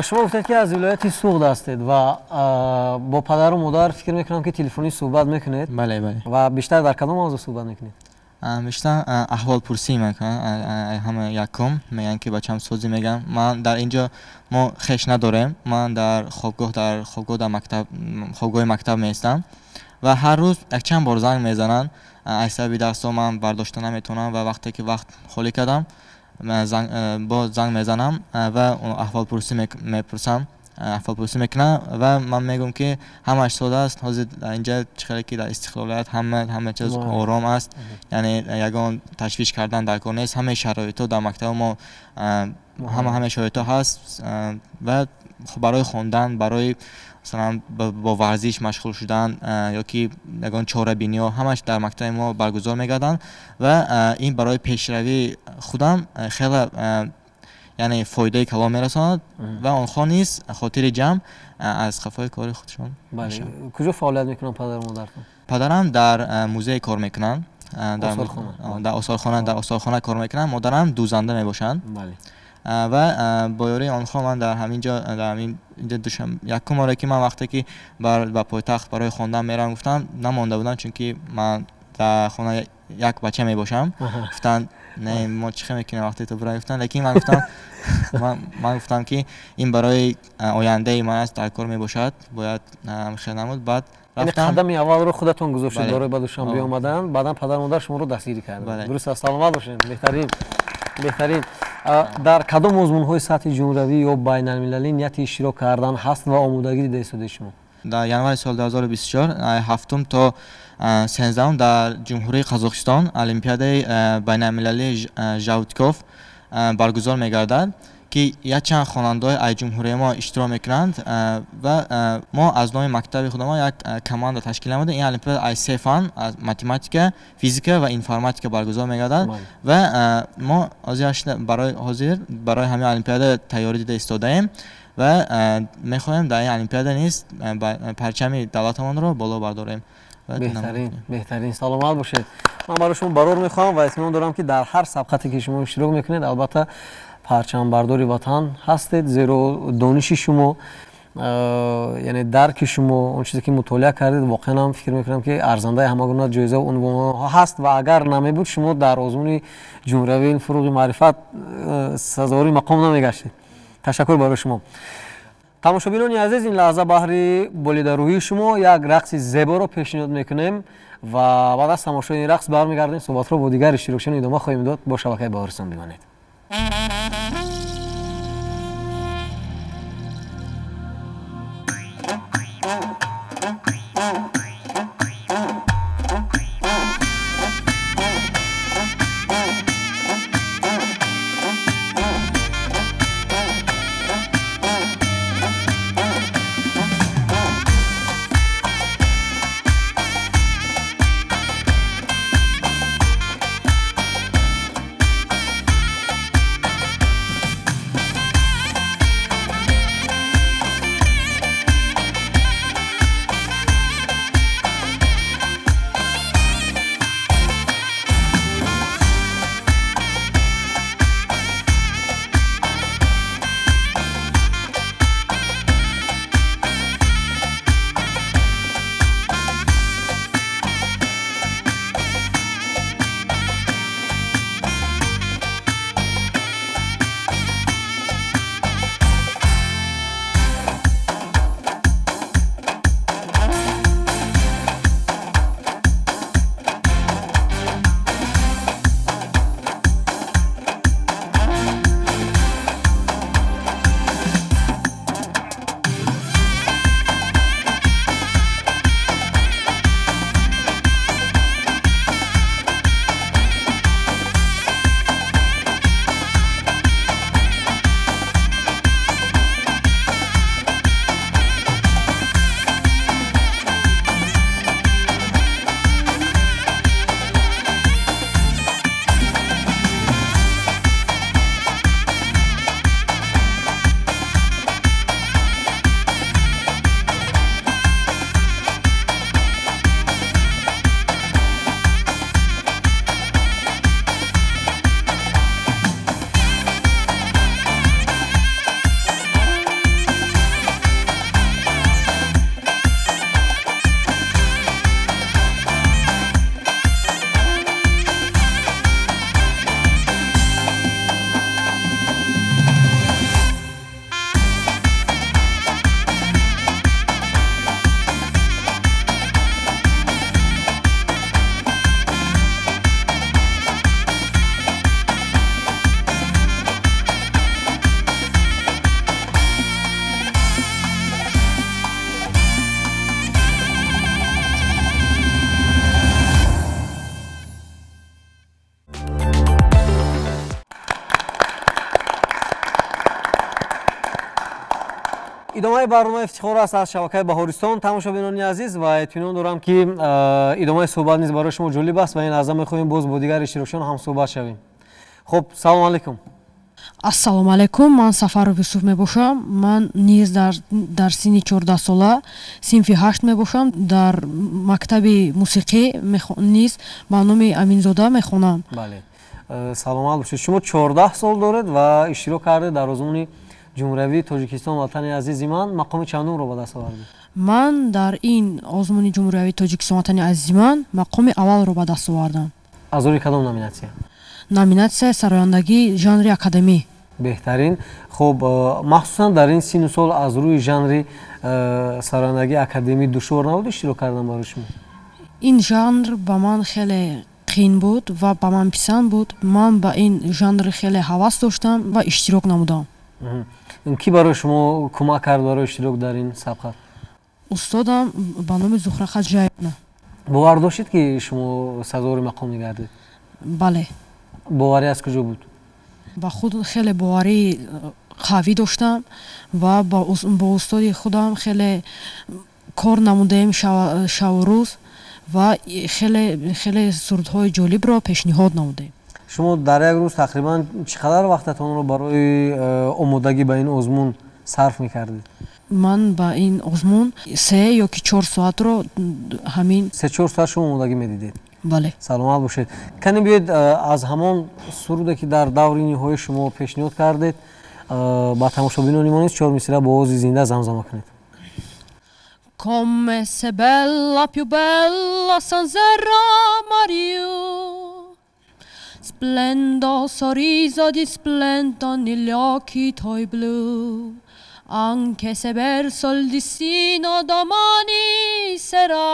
Шумо гуфтед, ки аз вилояти Суғд ҳастед ва бо падару модар фикр мекунам, ки телефонӣ суҳбат мекунед. Бале, бале. Ва бештар дар кадом мавзӯъ суҳбат мекунед? Бештар аҳволпурсӣ мекунам. Ҳама якум мегӯянд, ки бачам созӣ, мегӯям. Ман дар ин ҷо мо хеш надорем, ман дар хобгоҳ, дар мактаб, хобгоҳи мактаб меистам ва ҳар рӯз якчанд бор занг мезананд. Аз сабаби дарсҳо ман бардошта наметавонам ва вақте ки вақт холӣ кардам, боз занг мезанам ва аҳволпурсӣ мепурсам. Аҳволпурсӣ мекунанд ва ман мегӯям, ки ҳамааш сода аст. Ҳозир инҷа чӣ хеле ки дар истиқлолият ҳама чиз ором аст, яъне ягон ташвиш кардан дар кор нест. Ҳамаи шароитҳо дар мактаби мо ҳама шароитҳо ҳаст ва барои хондан, барои масалан бо варзиш машғул шудан ё ки ягон чорабиниҳо ҳамаш дар мактаби мо баргузор мегарданд ва ин барои пешравии худам хеле яъне фоидаи калон мерасонад ва онҳо низ хотири ҷамъ аз қафои кори худшон. Куҷо фаъолият мекунанд падару модартон? Падарам дар музей кор мекунанд, дар осорхона кор мекунанд. Модарам дӯзанда мебошанд ва бо ёрии онҳо ман дар ҳамин ҷо, дар ҳамин инҷо Душанбе якум боре ки ман вақте ки ба пойтахт барои хондан меравам, гуфтам намонда будам, чунки ман дар хона як бача мебошам. Гуфтанд не, мо чӣ хел мекунем вақте ту бирай, гуфтанд. Лекин ман гуфтам, ман гуфтам ки ин барои ояндаи ман аст, дар кор мебошад, бояд хел намуд. Баъд қадами аввалро худатон гузоштед барои ба Душанбе омадан, баъдан падару модар шуморо дастгирӣ карданд. Дуруст аст, саломат бошед. Беҳтарин, беҳтарин. Дар кадом озмунҳои сатҳи ҷумҳуриявӣ ё байналмилалӣ нияти иштирок кардан ҳаст ва омодагӣ дида истодаед шумо? Дар январи соли 2024, 7 то 13 дар Ҷумҳурии Қазоқистон олимпиадаи байналмилалии Жаутков баргузор мегардад, ки якчанд хонандаҳои аз ҷумҳурии мо иштирок мекунанд ва мо аз номи мактаби худамон як команда ташкил намудем. Ин олимпиада аз се фан, аз математика, физика ва информатика баргузор мегардад ва мо ҳозир барои ҳамин олимпиада тайёрӣ дида истодаем ва мехоҳем дар ин олимпиада низ парчами давлатамонро боло бардорем. Беҳтарин, беҳтарин, саломат бошед. Ман барои шумо барор мехоҳам ва итминон дорам, ки дар ҳар сабқате ки шумо иштирок мекунед, албатта парчамбардори ватан ҳастед, зеро дониши шумо, яъне дарки шумо, он чизе ки мутолиа кардед, воқеан ҳам фикр мекунам, ки арзандаи ҳама гуна ҷоиза ва унвонҳо ҳаст ва агар намебуд, шумо дар озмуни ҷумҳуриявии фурӯғи маърифат сазовори мақом намегаштед. Ташаккур барои шумо. Тамошобинони азиз, ин лаҳза баҳри болидарӯҳии шумо як рақси зеборо пешниҳод мекунем ва баъд аз тамошои ин рақс бармегардем, суҳбатро бо дигар иштирокчиён идома хоҳем дод. Бо шабакаи Баҳористон бимонед. Идомаи барномаи ифтихор аст аз шабакаи Баҳористон, тамошобинони азиз, ва итминон дорам, ки идомаи суҳбат низ барои шумо ҷолиб аст ва ин лаҳза мехоҳем боз бо дигар иштирокчиён ҳам суҳбат шавем. Хуб, салому алайкум. Ассалому алайкум, ман Сафаров Юсуф мебошам. Ман низ дар синни 14сола, синфи 8 мебошам, дар мактаби мусиқӣ низ ба номи Аминзода мехонам. Бале, саломат бошед. Шумо 14 сол доред ва иштирок кардед дар озмуни ҷумҳуриявии Тоҷикистон Ватани азизи ман. Мақоми чандумро ба даст овардед? Ман дар ин озмуни ҷумҳуриявии Тоҷикистон Ватани азизи ман мақоми аввалро ба даст овардам. Аз рӯи кадом номинатсия? Номинатсияи сарояндагӣ, жанри академӣ. Беҳтарин. Хуб, махсусан дар ин синну сол аз рӯи жанри сарояндагии академӣ душвор набуд иштирок кардан барои шумо? Ин жанр ба ман хеле қиин буд ва ба ман писанд буд. Ман ба ин жанр хеле ҳавас доштам ва иштирок намудам. Кӣ барои шумо кӯмак кард барои иштирок дар ин сабқат? Устодам ба номи Зуҳра Хаҷаевна. Бовар доштед, ки шумо сазовори мақом мегардед? Бале. Боварӣ аз куҷо буд? Ба худ хеле боварии қавӣ доштам ва бо устоди худам хеле кор намудаем шаву рӯз ва хеле хеле сурудҳои ҷолибро пешниҳод намудем. Шумо дар як рӯз тақрибан чӣ қадар вақтатонро барои омодагӣ ба ин озмун сарф мекардед? Ман ба ин озмун 3 ё ки 4 соатро ҳамин. 3-4 соат шумо омодагӣ медидед? Бале. Саломат бошед. Кани биёед, аз ҳамон суруде, ки дар даври ниҳоӣ шумо пешниҳод кардед, ба тамошобинони мо низ чор мисра бо овози зинда замзама кунед. Come sei bella, più bella Sanzerra Mario. Splendo sorriso di splendo negli occhi tuoi blu. Anche se verso il destino domani sarà.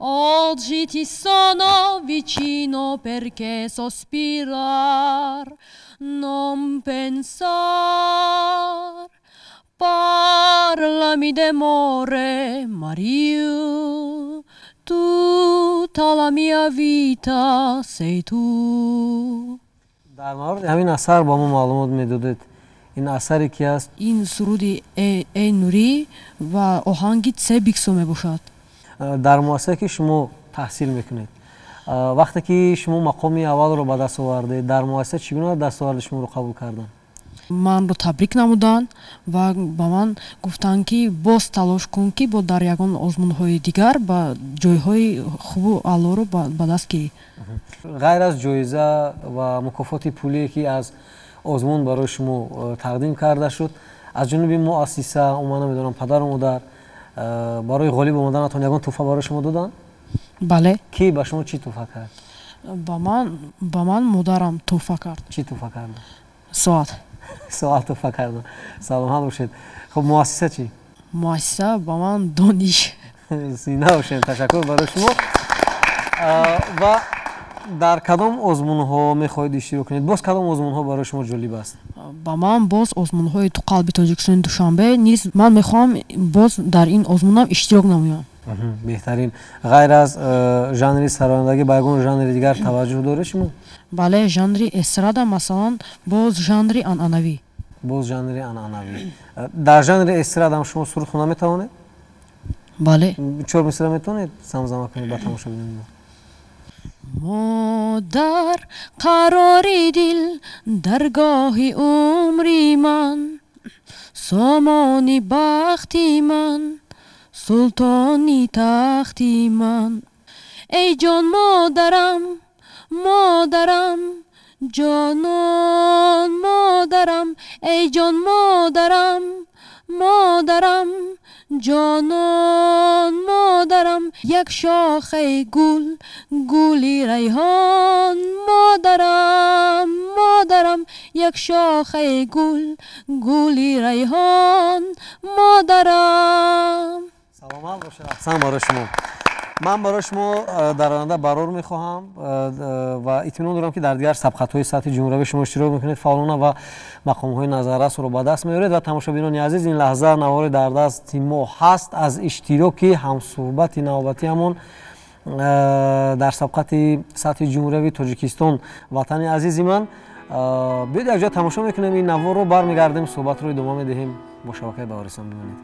Oggi ti sono vicino perché sospirar, non pensar. Parlami d'amore, Mario, tutta la mia vita sei tu. Дар мавриди ҳамин асар ба мо маълумот медодед. Ин асаре ки аст? Ин суруди Э Нурӣ ва оҳанги Ц Биксо мебошад. Дар муассисае, ки шумо таҳсил мекунед, вақте ки шумо мақоми аввалро ба даст овардед, дар муассиса чӣ гуна дастоварди шуморо қабул карданд? Манро табрик намуданд ва ба ман гуфтанд, ки боз талош кун, ки бо дар ягон озмунҳои дигар ба ҷойҳои хубу аълоро ба даст гирӣ. Ғайр аз ҷоиза ва мукофоти пулие, ки аз озмун барои шумо тақдим карда шуд, аз ҷониби муассиса, ман намедонам, падару модар барои ғолиб омаданатон ягон тӯҳфа барои шумо доданд? Бале. Кӣ ба шумо чӣ тӯҳфа кард? Ба ман модарам тӯҳфа кард. Чӣ тӯҳфа кард? Соат. Соат тӯҳфа кард. Саломат бошед. Хуб, муассиса чӣ? Муассиса ба ман дониш. Зинда бошед, ташаккур барои шумо. Ва дар кадом озмунҳо мехоҳед иштирок кунед? Боз кадом озмунҳо барои шумо ҷолиб аст? Ба ман боз озмунҳои Ту қалби Тоҷикистони Душанбе низ, ман мехоҳам боз дар ин озмунам иштирок намоям. Беҳтарин. Ғайр аз жанри сарояндагӣ ба ягон жанри дигар таваҷҷӯҳ доред шумо? Бале, жанри эстрада, масалан, боз жанри анъанавӣ. Боз жанри анъанавӣ. Дар жанри эстрадам шумо суруд хонда метавонед? Бале. Чор мисра метавонед замзама кунед ба тамошобинони мо? Модар, қарори дил, даргоҳи умри ман, сомони бахти ман, султони тахти ман. Эй ҷон модарам, модарам, ҷонон модарам, эй ҷон модарам, модарам, ҷонон модарам, як шохаи гул, гули райҳон, модарам, модарам, як шохаи гул, гули райҳон, модарам. Саломат бошед, аҳсан барои шумо. Ман барои шумо дар оянда барор мехоҳам ва итминон дорам, ки дар дигар сабқатҳои сатҳи ҷумҳуриявӣ шумо иштирок мекунед фаъолона ва мақомҳои назаррасро ба даст меоред. Ва тамошобинони азиз, ин лаҳза навори дар дасти мо ҳаст аз иштироки ҳамсӯҳбати навбатиамон дар сабқати сатҳи ҷумҳуриявии Тоҷикистон Ватани азизи ман. Биёед, якҷоя тамошо мекунем ин наворро, бармегардем, суҳбатро идома медиҳем. Бо шабакаи Баҳористон бимонед.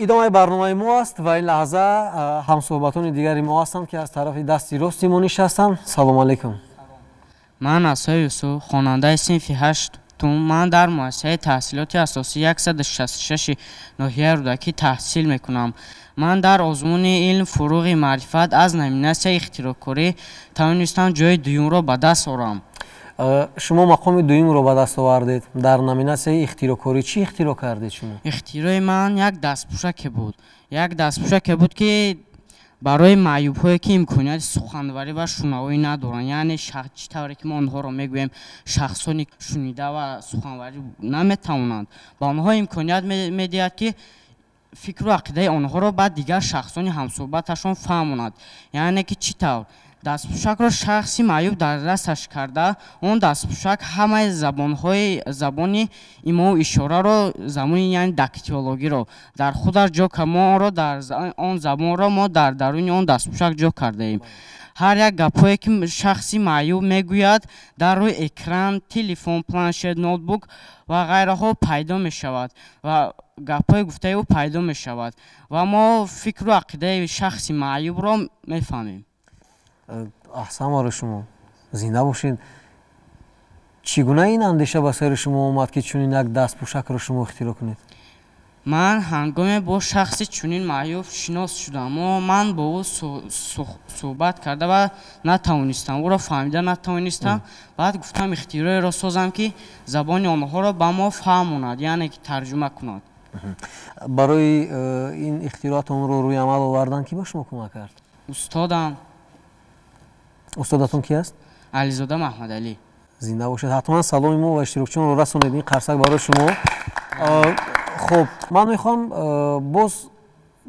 Идомаи барномаи мо аст ва ин лаҳза ҳамсӯҳбатони дигари мо ҳастанд, ки аз тарафи дасти рости мо нишастанд. Салому алайкум. Ман Асои Юсуф, хонандаи синфи ҳаштум. Ман дар муассисаи таҳсилоти асосии 166 ноҳияи Рӯдакӣ таҳсил мекунам. Ман дар озмуни илм фуруғи маърифат аз номинатсияи ихтироъкорӣ тавонистам ҷои дуюмро ба даст орам. Шумо мақоми дуюмро ба даст овардед дар номинатсияи ихтироъкорӣ. Чӣ ихтироъ кардед шумо? Ихтирои ман як дастпӯшаке буд. Як дастпӯшаке буд, ки барои маъюбҳое, ки имконияти суханварӣ ва шунавоӣ надоранд, яъне чӣ тавре ки мо онҳоро мегӯем, шахсони шунида ва суханварӣ наметавонанд, ба онҳо имконият медиҳад, ки фикру ақидаи онҳоро ба дигар шахсони ҳамсӯҳбаташон фаҳмонад. Яъне ки чӣ тавр? Дастпӯшакро шахси маъюб дар дасташ карда, он дастпӯшак ҳамаи забонҳои забони имову ишораро, забони яъне дактилологиро дар худаш ҷо кард. Мо онро дар он забонро мо дар даруни он дастпӯшак ҷо кардаем. Ҳар як гапҳое, ки шахси маъюб мегӯяд, дар рӯи экран, телефон, планшет, ноутбук ва ғайраҳо пайдо мешавад ва гапҳои гуфтаи ӯ пайдо мешавад ва мо фикру ақидаи шахси маъюбро мефаҳмем. Аҳсан барои шумо, зинда бошед. Чӣ гуна ин андеша ба сари шумо омад, ки чунин як дастпӯшакро шумо ихтироъ кунед? Ман ҳангоме бо шахси чунин маъюб шинос шудам, ман бо ӯ суҳбат карда ва натавонистам, ӯро фаҳмида натавонистам. Баъд гуфтам, ихтироеро созам, ки забони онҳоро ба мо фаҳмонад, яъне ки тарҷума кунад. Барои ин ихтироатонро рӯи амал овардан кӣ ба шумо кӯмак кард? Устодам. Устодатон ки аст? Ализода Маҳмадалӣ. Зинда бошед. Ҳатман саломи мо ва иштирокчиёнро расонед. Ин қарсак барои шумо. Хуб, ман мехоҳам боз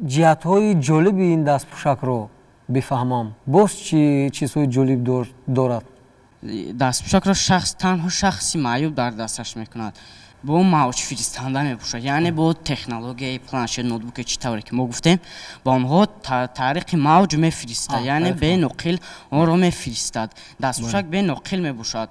ҷиҳатҳои ҷолиби ин дастпӯшакро бифаҳмам. Боз чӣ чизҳои ҷолиб дорад? Дастпӯшакро шахс танҳо шахси маъюб дар дасташ мекунад. Бо мавҷфиристанда мепӯшад, яъне бо технологияи планшет, ноутбуке, чӣ тавре ки мо гуфтем, ба онҳо тариқи мавҷ мефиристад, яъне беноқил онро мефиристад. Дастпӯшак беноқил мебошад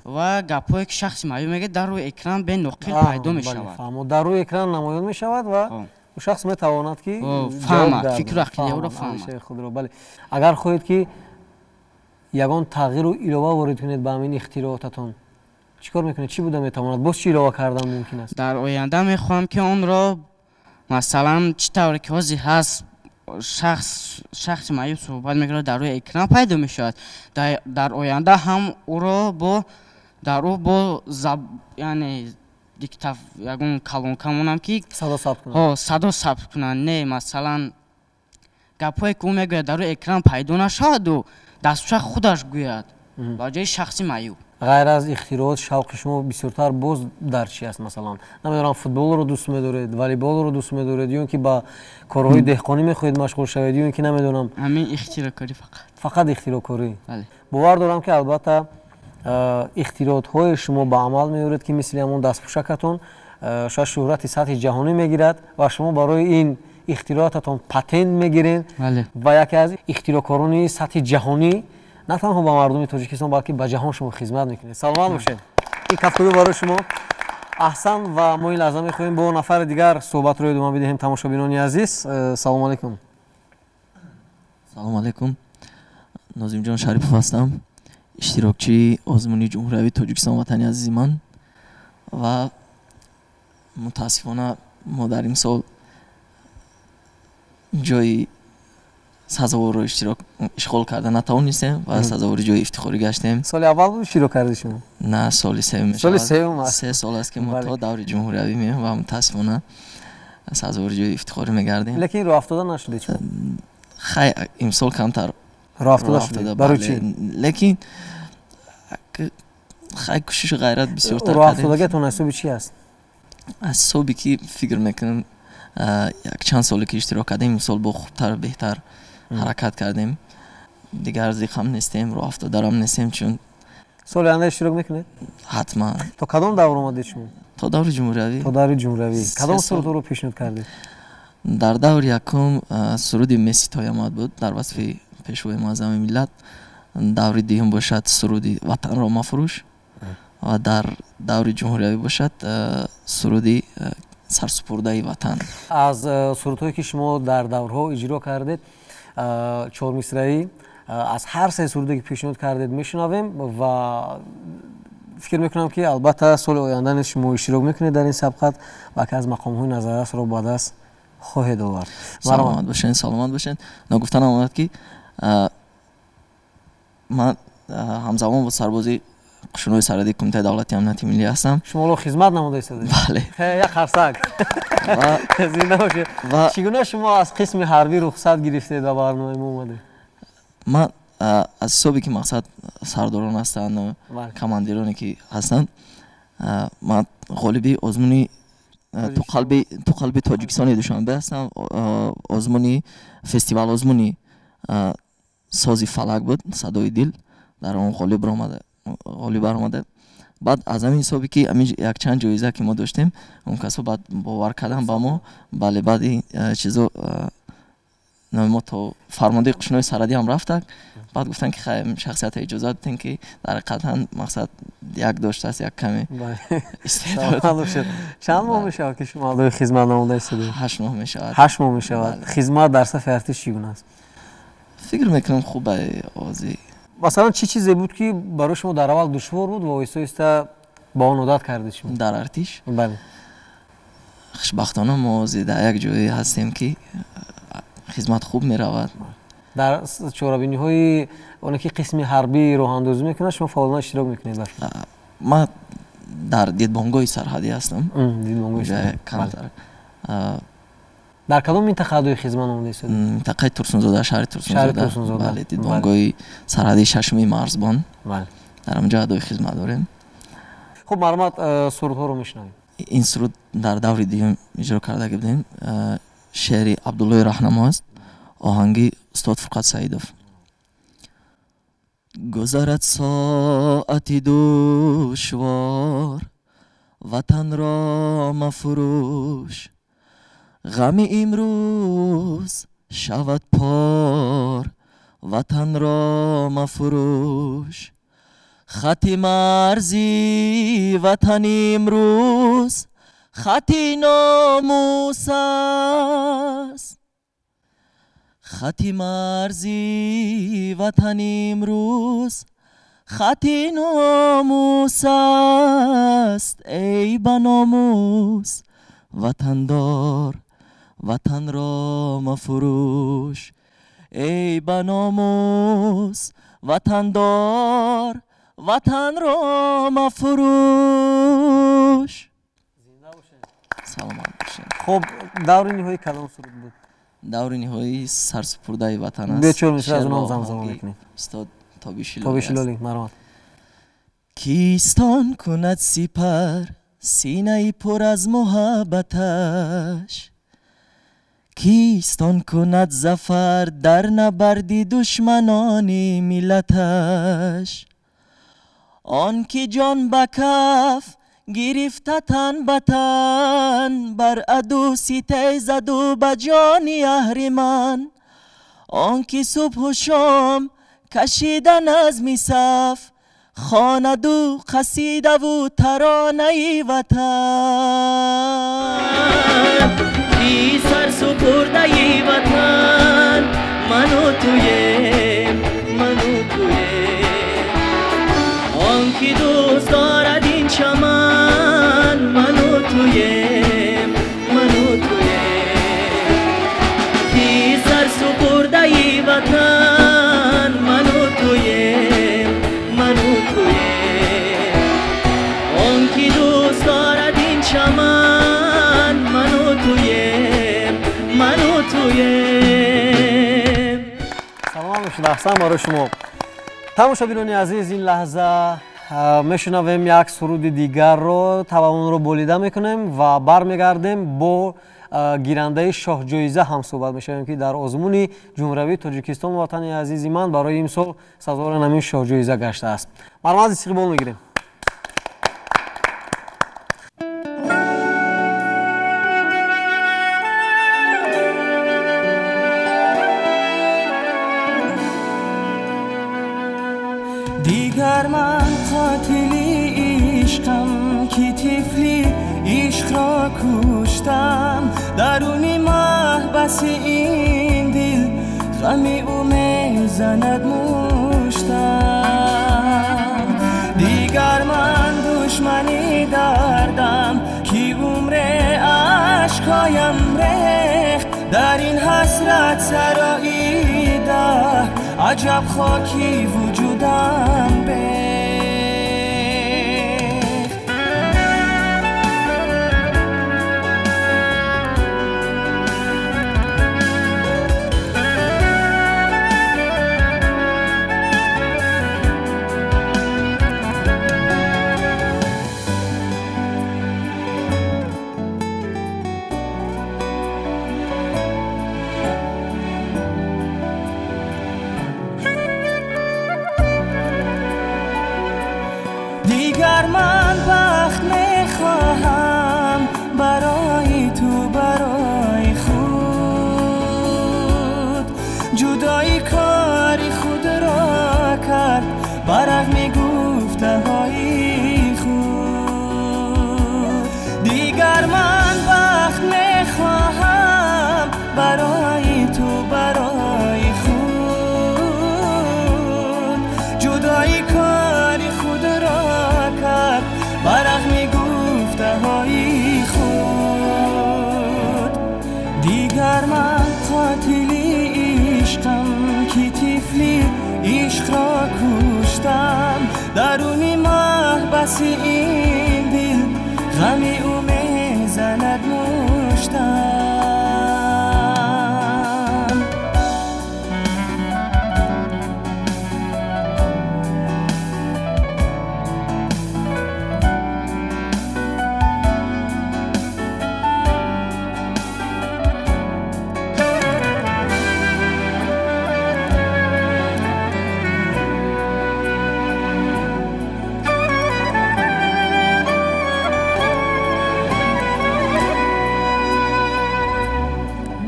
ва гапҳое, ки шахси маъюб мегӯяд, дар рӯи экран беноқил пайдо мешавад. Дар рӯи экран намоён мешавад ва шахс метавонад, ки фаҳмад фикру ақидаи ӯро, фаҳмад худро. Бале, агар хоҳед, ки ягон тағйиру илова ворид кунед ба ҳамин ихтироотатон, чӣ кор мекунед? Чӣ буда метавонад? Боз чӣ илова кардан мумкин аст? Дар оянда мехоҳам, ки онро, масалан, чӣ тавре ки ҳозир ҳаст, шахси маъюб суҳбат мекунад, дар рӯи экран пайдо мешавад, дар оянда ҳам ӯро бо дар ӯ бо яъне диктаф ягон калонка монам, ки садо сабт кунад. Ҳо, садо сабт кунад. Не, масалан, гапҳое, ки ӯ мегӯяд, дар рӯи экран пайдо нашаваду дастпӯшак худаш гӯяд ба ҷои шахси маъюб. Ғайр аз ихтироот, шавқи шумо бисёртар боз дар чи аст? Масалан, намедонам, футболро дӯст медоред, волейболро дӯст медоред, ё ин ки ба корҳои деҳқонӣ мехоҳед машғул шавед, ё ин ки намедонам? Ҳамин ихтироъкорӣ фақат. Фақат ихтироъкорӣ? Бале. Бовар дорам, ки албатта ихтироотҳои шумо ба амал меоред, ки мисли ҳамон дастпӯшакатон шояд шӯҳрати сатҳи ҷаҳонӣ мегирад ва шумо барои ин ихтироотатон патент мегиред ва яке аз ихтироъкорони сатҳи ҷаҳонӣ на танҳо ба мардуми Тоҷикистон, балки ба ҷаҳон шумо хизмат мекунед. Саломат бошед. Ин кафкӯбӣ барои шумо. Аҳсан, ва мо ин лаҳза мехоҳем бо нафари дигар суҳбатро идома бидиҳем. Тамошобинони азиз, салому алайкум. Салому алайкум. Нозимҷон Шарипов ҳастам, иштирокчии озмуни ҷумҳуриявии Тоҷикистон Ватани азизи ман, ва мутаассифона мо дар ин сол ҷои Сазоворро иштирок ишғол карда натавонистем ва сазовори ҷои ифтихорӣ гаштем. Соли аввал буд иштирок кардед шумо? На, соли сеюм мешавад. Соли сеюм аст. 3 сол аст, ки мо то даври ҷумҳуриявӣ меоем ва мутаассифона сазовори ҷои ифтихорӣ мегардем. Лекин роҳафтода нашудед шумо? Хай, имсол камтар роҳафтода шудед. Барои чӣ? Лекин хай, кӯшишу ғайрат бисёртар кардем. Роҳафтодагиатон аз ҳисоби чӣ аст? Аз ҳисоби ки фикр мекунам, якчанд соле ки иштирок кардем, имсол бо хубтар, беҳтар ҳаракат кардем. Дигар зиқ ҳам нестем, роҳафтодарам нестем, чун Соли оянда иштирок мекунед? Ҳатман. То кадом давр омадед шумо? То даври ҷумҳуриявӣ. То даври ҷумҳуриявӣ. Кадом сурудҳоро пешниҳод кардед? Дар даври якум суруди Меситоямад буд дар васфи Пешвои муаззами миллат. Даври дуюм бошад суруди Ватанро мафурӯш ва дар даври ҷумҳуриявӣ бошад суруди Сарсупурдаи ватан. Аз сурудҳое, ки шумо дар даврҳо иҷро кардед, чормисраӣ аз ҳар се суруде, ки пешниҳод кардед, мешунавем ва фикр мекунам, ки албатта соли оянда низ шумо иштирок мекунед дар ин сабқат ва яке аз мақомҳои назаррасро ба даст хоҳед овард. Саломат бошед, саломат бошед. Ногуфта намонад, ки ман ҳамзамон бо сарбози қушунҳои сарҳадии Кумитаи давлати амнияти миллӣ ҳастам. Шумо ҳоло хизмат намуда истодед? Бале. Як қарсак, зинда бошед. Чӣ гуна шумо аз қисми ҳарбӣ рухсат гирифтед ва барномаи мо омадед? Ман аз ҳисобе ки мақсад сардорон ҳастанд, командироне ки ҳастанд, ман ғолиби озмуни Ту қалби Тоҷикистони Душанбе ҳастам. Озмуни фестивал, озмуни Сози фалак буд, Садои дил, дар он ғолиб баромада. Баъд аз ҳамин ҳисобе ки ҳамин якчанд ҷоиза ки мо доштем, он касо баъд бовар кардан ба мо. Бале, баъди чизо номи мо то фармондаи қушунҳои сарҳадӣ ҳам рафтак. Баъд гуфтанд, ки хай, шахсията иҷозат бидем, ки дар ҳақиқатан мақсад як доштааст як каме. Чанд моҳ мешавад, ки шумо адои хизмат намуда истодед? 8 моҳ мешавад. 8 моҳ мешавад. Хизмат дар сафи артиш чӣ гуна аст? Фикр мекунам, хуб ози. Масалан, чӣ чизе буд, ки барои шумо дар аввал душвор буд ва оҳиста оҳиста ба он одат кардед шумо? Дар артиш? Бале. Хушбахтона, мо ози дар як ҷое ҳастем, ки хизмат хуб меравад. Дар чорабиниҳои оне, ки қисми ҳарбӣ роҳандозӣ мекунад, шумо фаъолона иштирок мекунед? Ман дар дидбонгоҳи сарҳадӣ ҳастам. Камтар. Дар кадом минтақа адои хизмат намуда истодед? Минтақаи Турсунзода, шаҳри Турсунзода, бале, дидбонгоҳи сарҳадии шашуми марзбон, дар ҳамҷо адои хизмат дорем. Хуб, марҳамат, сурудҳоро мешунавем. Ин суруд дар даври дуюм иҷро карда будем. Шеъри Абдуллои Раҳнамо аст, оҳанги устод Фурқат Саидов. Гузарад соати душвор, ватанро мафурӯш, ғами имрӯз шавад пор, ватанро мафурӯш. Хати марзи ватан имрӯз хати номус аст, хати марзи ватан имрӯз хати номус аст. Эй ба номус ватандор, ватанро мафурӯш, эй ба номус ватандор, ватанро мафурӯш. Саломат бошед. Хуб, даври ниҳоӣ кадом суруд буд? Даври ниҳоӣ Сарсупурдаи ватан аст. Бечор мисра аз онам замзама мекунем. Устод Тобишилолӣ. Тобишилолӣ, марҳамат. Кистон кунад сипар синаи пур аз муҳаббаташ, кистон кунад зафар дар набарди душманони миллаташ? Он ки ҷон ба каф гирифта, тан ба тан бар аду ситезаду ба ҷони аҳриман, он ки субҳу шом кашида назми саф хонаду қасидаву таронаи ватан. Ки сарсупурдаи ватан ману туем, ману туем. Он ки дӯст дорад ин чаман ману туем, ману туем. Ки сарсупурдаи ману туем. Салом бошед, аҳсан барои шумо. Тамошобинони азиз, ин лаҳза мешунавем як суруди дигарро, тавонро болида мекунем ва бармегардем бо гирандаи шоҳҷоиза ҳам суҳбат мешавем, ки дар озмуни ҷумҳуриявии Тоҷикистон ватани азизи ман барои имсол сазовори ҳамин шоҳҷоиза гаштааст. Марҳамат, истиқбол мегирем. Дигар ман қотили ишқам, ки тифли ишқро куштам. Даруни маҳбаси ин дил ғами ӯ мезанад муштам. Дигар ман душмани дардам, ки умре ашкҳоям рехт. Дар ин ҳасрат сароида аҷаб хоки вуҷудам бехт. Дигар ман бахт мехоҳам барои ту, барои худ. Ҷудоӣ кори худро кард ба рағми гуфтаҳои худ. Дигар ман бахт мехоҳам барои ту, барои худ. Ҷудоӣ кори худро кард ба рағми гуфтаҳои худ. Дигар ман қотили ишқам, ки тифли ишқро куштам. Даруни маҳбаси ин дил ғами ӯ мезанад муштам.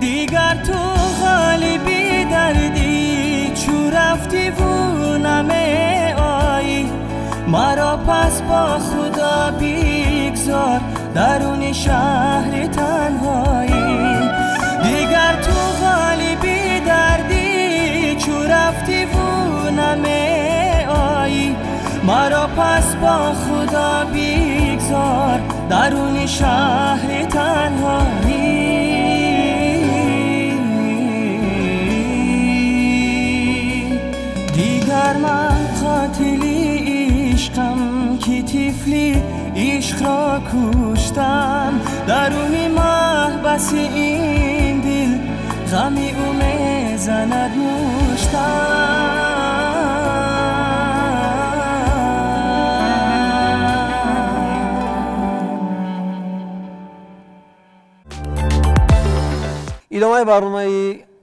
Дигар ту ғолиби дардӣ, чу рафтиву намеоӣ. Маро пас бо Худо бигзор даруни шаҳри танҳоӣ. Дигар ту ғолиби дардӣ, чу рафтиву намеоӣ. Маро пас бо Худо бигзор даруни шаҳри танҳоӣ. Дигар ман қотили ишқам, ки тифли ишқро куштам. Даруни маҳбаси ин дил ғами ӯ мезанад муштам. Идомаи барномаи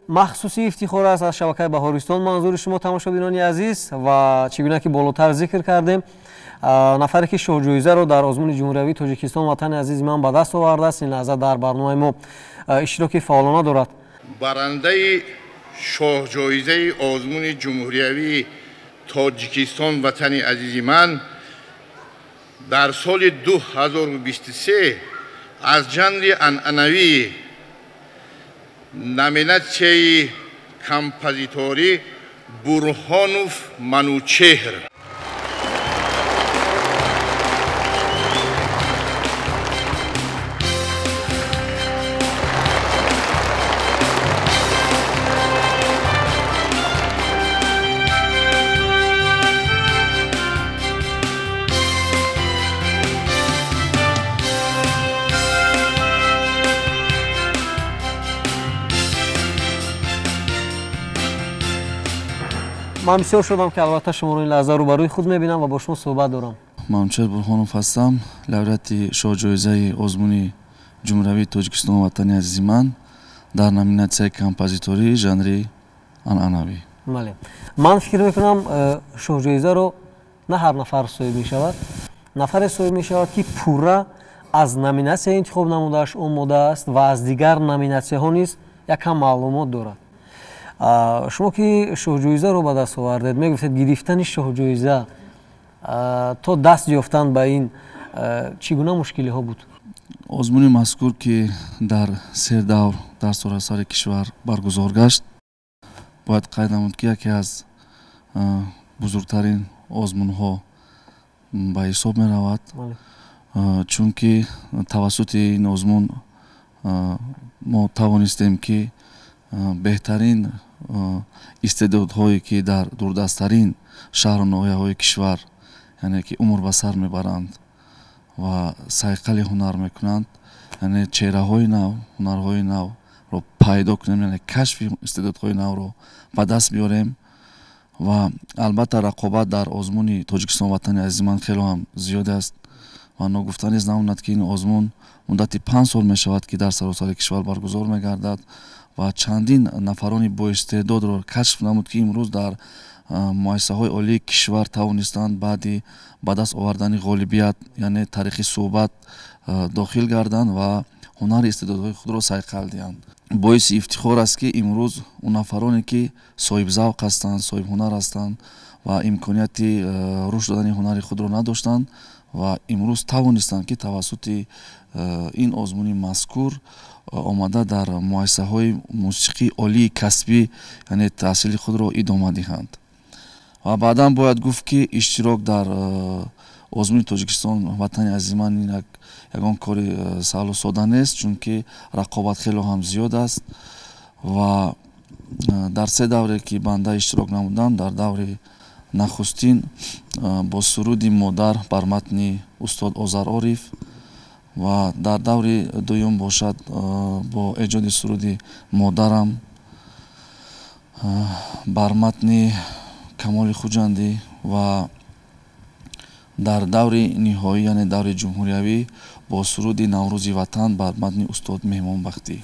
махсуси ифтихор аст аз шабакаи Баҳористон манзури шумо тамошобинони азиз. Ва чӣ гуна ки болотар зикр кардем, нафаре ки шоҳҷоизаро дар озмуни ҷумҳуриявии Тоҷикистон ватани азизи ман ба даст овардааст, ин лаҳза дар барномаи мо иштироки фаъолона дорад. Барандаи шоҳҷоизаи озмуни ҷумҳуриявии Тоҷикистон ватани азизи ман дар соли 2023 аз жанри анъанавии номинатсияи композиторӣ Бурҳонов Манучеҳр. Ман бисёр шудам, ки албатта шуморо ин лаҳза рӯбарӯи худ мебинам ва бо шумо суҳбат дорам. Манучеҳр Бурҳонов ҳастам, лауреати шоҳҷоизаи озмуни ҷумҳуриявии Тоҷикистон «Ватани азизи ман» дар номинатсияи композитории жанри анъанавӣ. Бале, ман фикр мекунам, шоҳҷоизаро на ҳар нафар соҳиб мешавад. Нафаре соҳиб мешавад, ки пурра аз номинатсияи интихоб намудааш омода аст ва аз дигар номинатсияҳо низ якам маълумот дорад. Шумо ки шоҳҷоизаро ба даст овардед, мегуфтед, гирифтани шоҳҷоиза то даст ёфтан ба ин чӣ гуна мушкилиҳо буд? Озмуни мазкур, ки дар се давр дар саросари кишвар баргузор гашт, бояд қайд намуд, ки яке аз бузургтарин озмунҳо ба ҳисоб меравад, чунки тавассути ин озмун мо тавонистем, ки беҳтарин истеъдодҳое, ки дар дурдасттарин шаҳру ноҳияҳои кишвар, яъне ки умр ба сар мебаранд ва сайқали ҳунар мекунанд, яъне чеҳраҳои нав, ҳунарҳои навро пайдо кунем, яъне кашфи истеъдодҳои навро ба даст биёрем. Ва албатта, рақобат дар озмуни «Тоҷикистон ватани азизи ман» хело ҳам зиёд аст ва ногуфта низ намонад, ки ин озмун муддати 5 сол мешавад, ки дар саросари кишвар баргузор мегардад ва чандин нафарони боистеъдодро кашф намуд, ки имрӯз дар муассисаҳои олии кишвар тавонистанд баъди ба даст овардани ғолибият, яъне тариқи суҳбат дохил гарданд ва ҳунари истеъдодҳои худро сайқал диҳанд. Боиси ифтихор аст, ки имрӯз он нафароне, ки соҳибзавқ ҳастанд, соҳибҳунар ҳастанд ва имконияти рушд додани ҳунари худро надоштанд ва имрӯз тавонистанд, ки тавассути ин озмуни мазкур омада дар муассисаҳои мусиқии олии касбӣ, яъне таҳсили худро идома диҳанд. Ва баъдан бояд гуфт, ки иштирок дар озмуни «Тоҷикистон ватани азизи ман» ин ягон кори саҳлу сода нест, чунки рақобат хело ҳам зиёд аст. Ва дар се давре, ки банда иштирок намудам, дар даври нахустин бо суруди «Модар» бар матни устод Озар Ориф ва дар даври дуюм бошад бо эҷоди суруди «Модарам» бар матни Камоли Хуҷандӣ ва дар даври ниҳоӣ, яъне даври ҷумҳуриявӣ, бо суруди «Наврӯзи ватан» бар матни устод Меҳмонбахтӣ.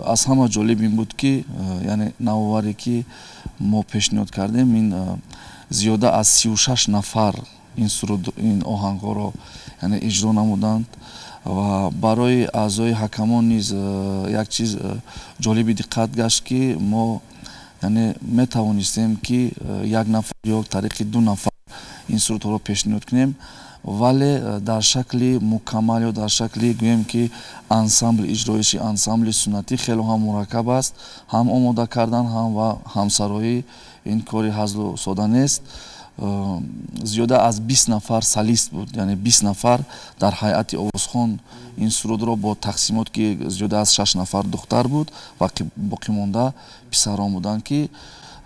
Аз ҳама ҷолиб ин буд, ки яъне навоваре, ки мо пешниҳод кардем, ин зиёда аз 36 нафар ин суруд, ин оҳангҳоро, яъне иҷро намуданд. Ва барои аъзои ҳакамон низ як чиз ҷолиби диққат гашт, ки мо, яъне метавонистем, ки як нафар ё тариқи ду нафар ин сурудҳоро пешниҳод кунем, вале дар шакли мукаммал ё дар шакли, гӯем ки, ансамбл, иҷроиши ансамбли суннатӣ хело ҳам мураккаб аст, ҳам омода кардан, ҳам ва ҳамсароӣ, ин кори ҳазлу сода нест. Зиёда аз 20 нафар солист буд, яъне 20 нафар дар ҳайати овозхон ин сурудро бо тақсимот, ки зиёда аз шаш нафар духтар буд ва боқимонда писарон буданд, ки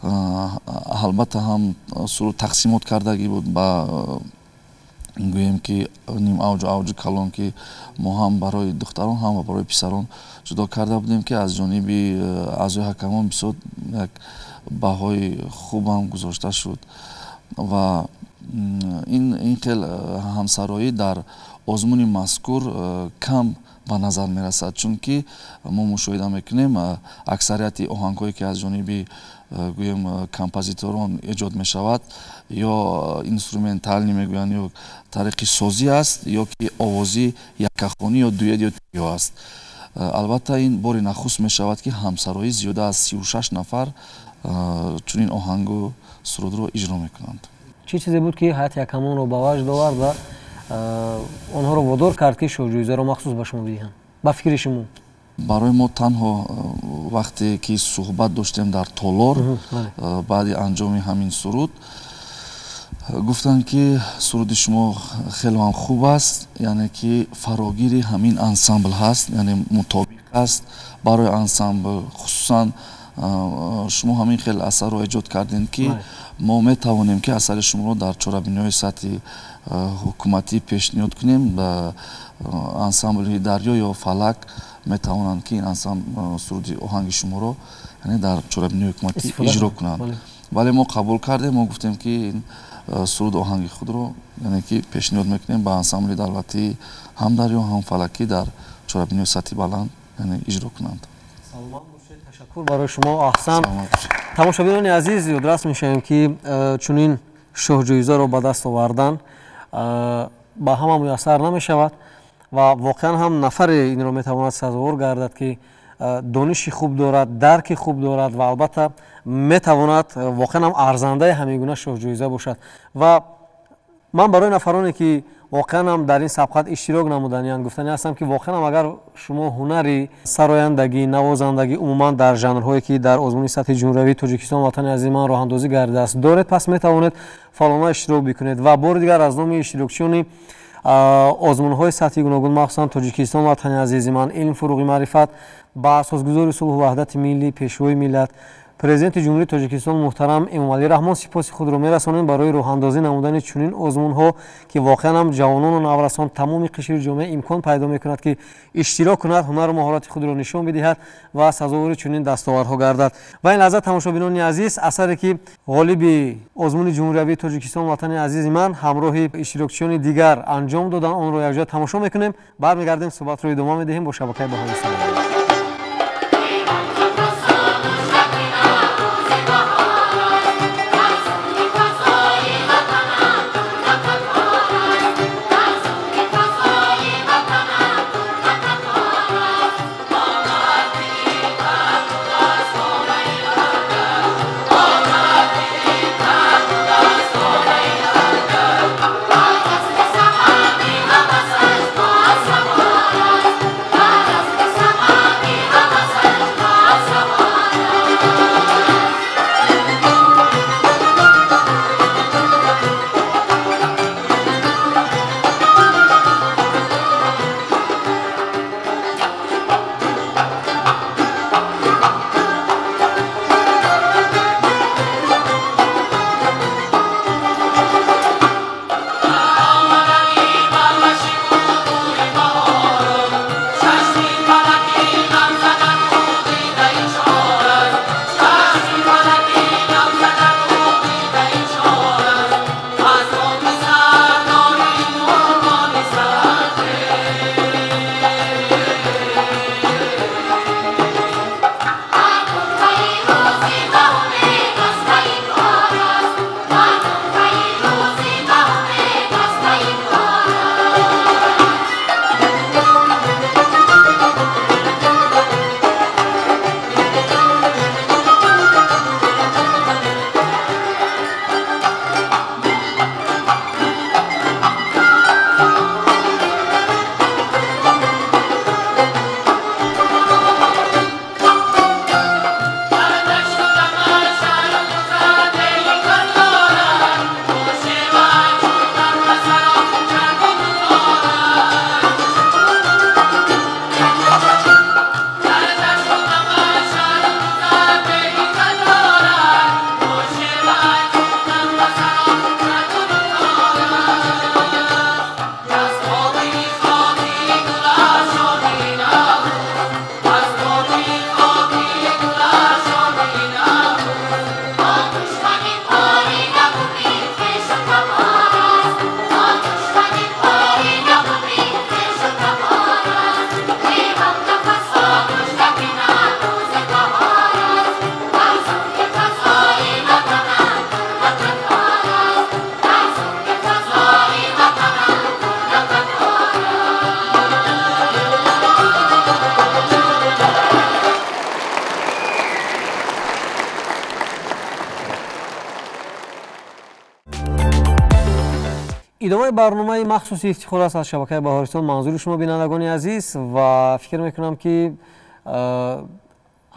албатта ҳам суруд тақсимот кардагӣ буд ба, гӯем ки, ним авҷу авҷу калон, ки мо ҳам барои духтарон, ҳам барои писарон ҷудо карда будем, ки аз ҷониби аъзои ҳакамон бисёр як баҳои хубам гузошта шуд. Ва ин хел ҳамсароӣ дар озмуни мазкур кам ба назар мерасад, чунки мо мушоҳида мекунем, аксарияти оҳангҳое, ки аз ҷониби, гӯем, композиторон эҷод мешавад, ё инструментальный мегӯянд, ё тариқи созӣ аст, ё ки овозӣ, яккахонӣ ё дуэт ё трио аст. Албатта, ин бори нахуст мешавад, ки ҳамсароӣ зиёда аз 36 нафар чунин оҳангу сурудро иҷро мекунанд. Чӣ чизе буд, ки ҳайати ҳакамонро ба ваҷд овард ва онҳоро водор кард, ки шоҳҷоизаро махсус ба шумо бидиҳанд, ба фикри шумо? Барои мо танҳо вақте ки суҳбат доштем дар толор баъди анҷоми ҳамин суруд, гуфтанд, ки суруди шумо хеле ҳам хуб аст, яъне ки фарогири ҳамин ансамбл ҳаст, яъне мутобиқ аст барои ансамбл. Хусусан шумо ҳамин хел асарро эҷод кардем, ки мо метавонем, ки асари шуморо дар чорабиниҳои сатҳи ҳукуматӣ пешниҳод кунем. Ансамбли «Дарё» ё «Фалак» метавонанд, ки ин ансамбл суруди оҳанги шуморо, яъне дар чорабиниҳои ҳукуматӣ иҷро кунанд. Вале мо қабул кардем, мо гуфтем, ки ин суруд оҳанги худро, яъне ки пешниҳод мекунем ба ансамбли давлатии ҳам дарё, ҳам фалакӣ дар чорабиниҳои сатҳи баланд, яъне иҷро кунанд. Саломат бошед, ташаккур барои шумо, аҳсан. Тамошобинони азиз, ёдрас мешавем, ки чунин шоҳҷоизаро ба даст овардан ба ҳама муяссар намешавад ва воқеан ҳам нафаре инро метавонад сазовор гардад, ки дониши хуб дорад, дарки хуб дорад ва албатта метавонад воқеан ҳам арзандаи ҳамин гуна шоҳҷоиза бошад. Ва ман барои нафароне, ки воқеан ҳам дар ин сабқат иштирок намуданиянд, гуфтанӣ ҳастам, ки воқеан ҳам агар шумо ҳунари сарояндагӣ, навозандагӣ, умуман дар жанрҳое, ки дар озмуни сатҳи ҷумҳуриявии Тоҷикистон Ватани азизи ман роҳандозӣ гардидааст, доред, пас метавонед фаъолона иштирок бикунед. Ва бори дигар аз номи иштирокчиёни озмунҳои сатҳи гуногун, махсусан Тоҷикистон Ватани азизи ман, илм фурӯғи маърифат, ба асосгузори сулҳу ваҳдати миллӣ, пешвои миллат, Президенти Ҷумҳурии Тоҷикистон муҳтарам Эмомалӣ Раҳмон сипоси худро мерасонем барои роҳандозӣ намудани чунин озмунҳо, ки воқеан ҳам ҷавонону наврасон, тамоми қишри ҷомеа имкон пайдо мекунад, ки иштирок кунад, ҳунару маҳорати худро нишон бидиҳад ва сазовори чунин дастовардҳо гардад. Ва ин лаҳза, тамошобинони азиз, асаре, ки ғолиби озмуни ҷумҳуриявии Тоҷикистон Ватани азизи ман ҳамроҳи иштирокчиёни дигар анҷом доданд, онро якҷоя тамошо мекунем. Бармегардем, суҳбатро идома медиҳем бо шабакаи Баҳористон. Идомаи барномаи махсуси ифтихор аст аз шабакаи Баҳористон манзури шумо, бинандагони азиз, ва фикр мекунам, ки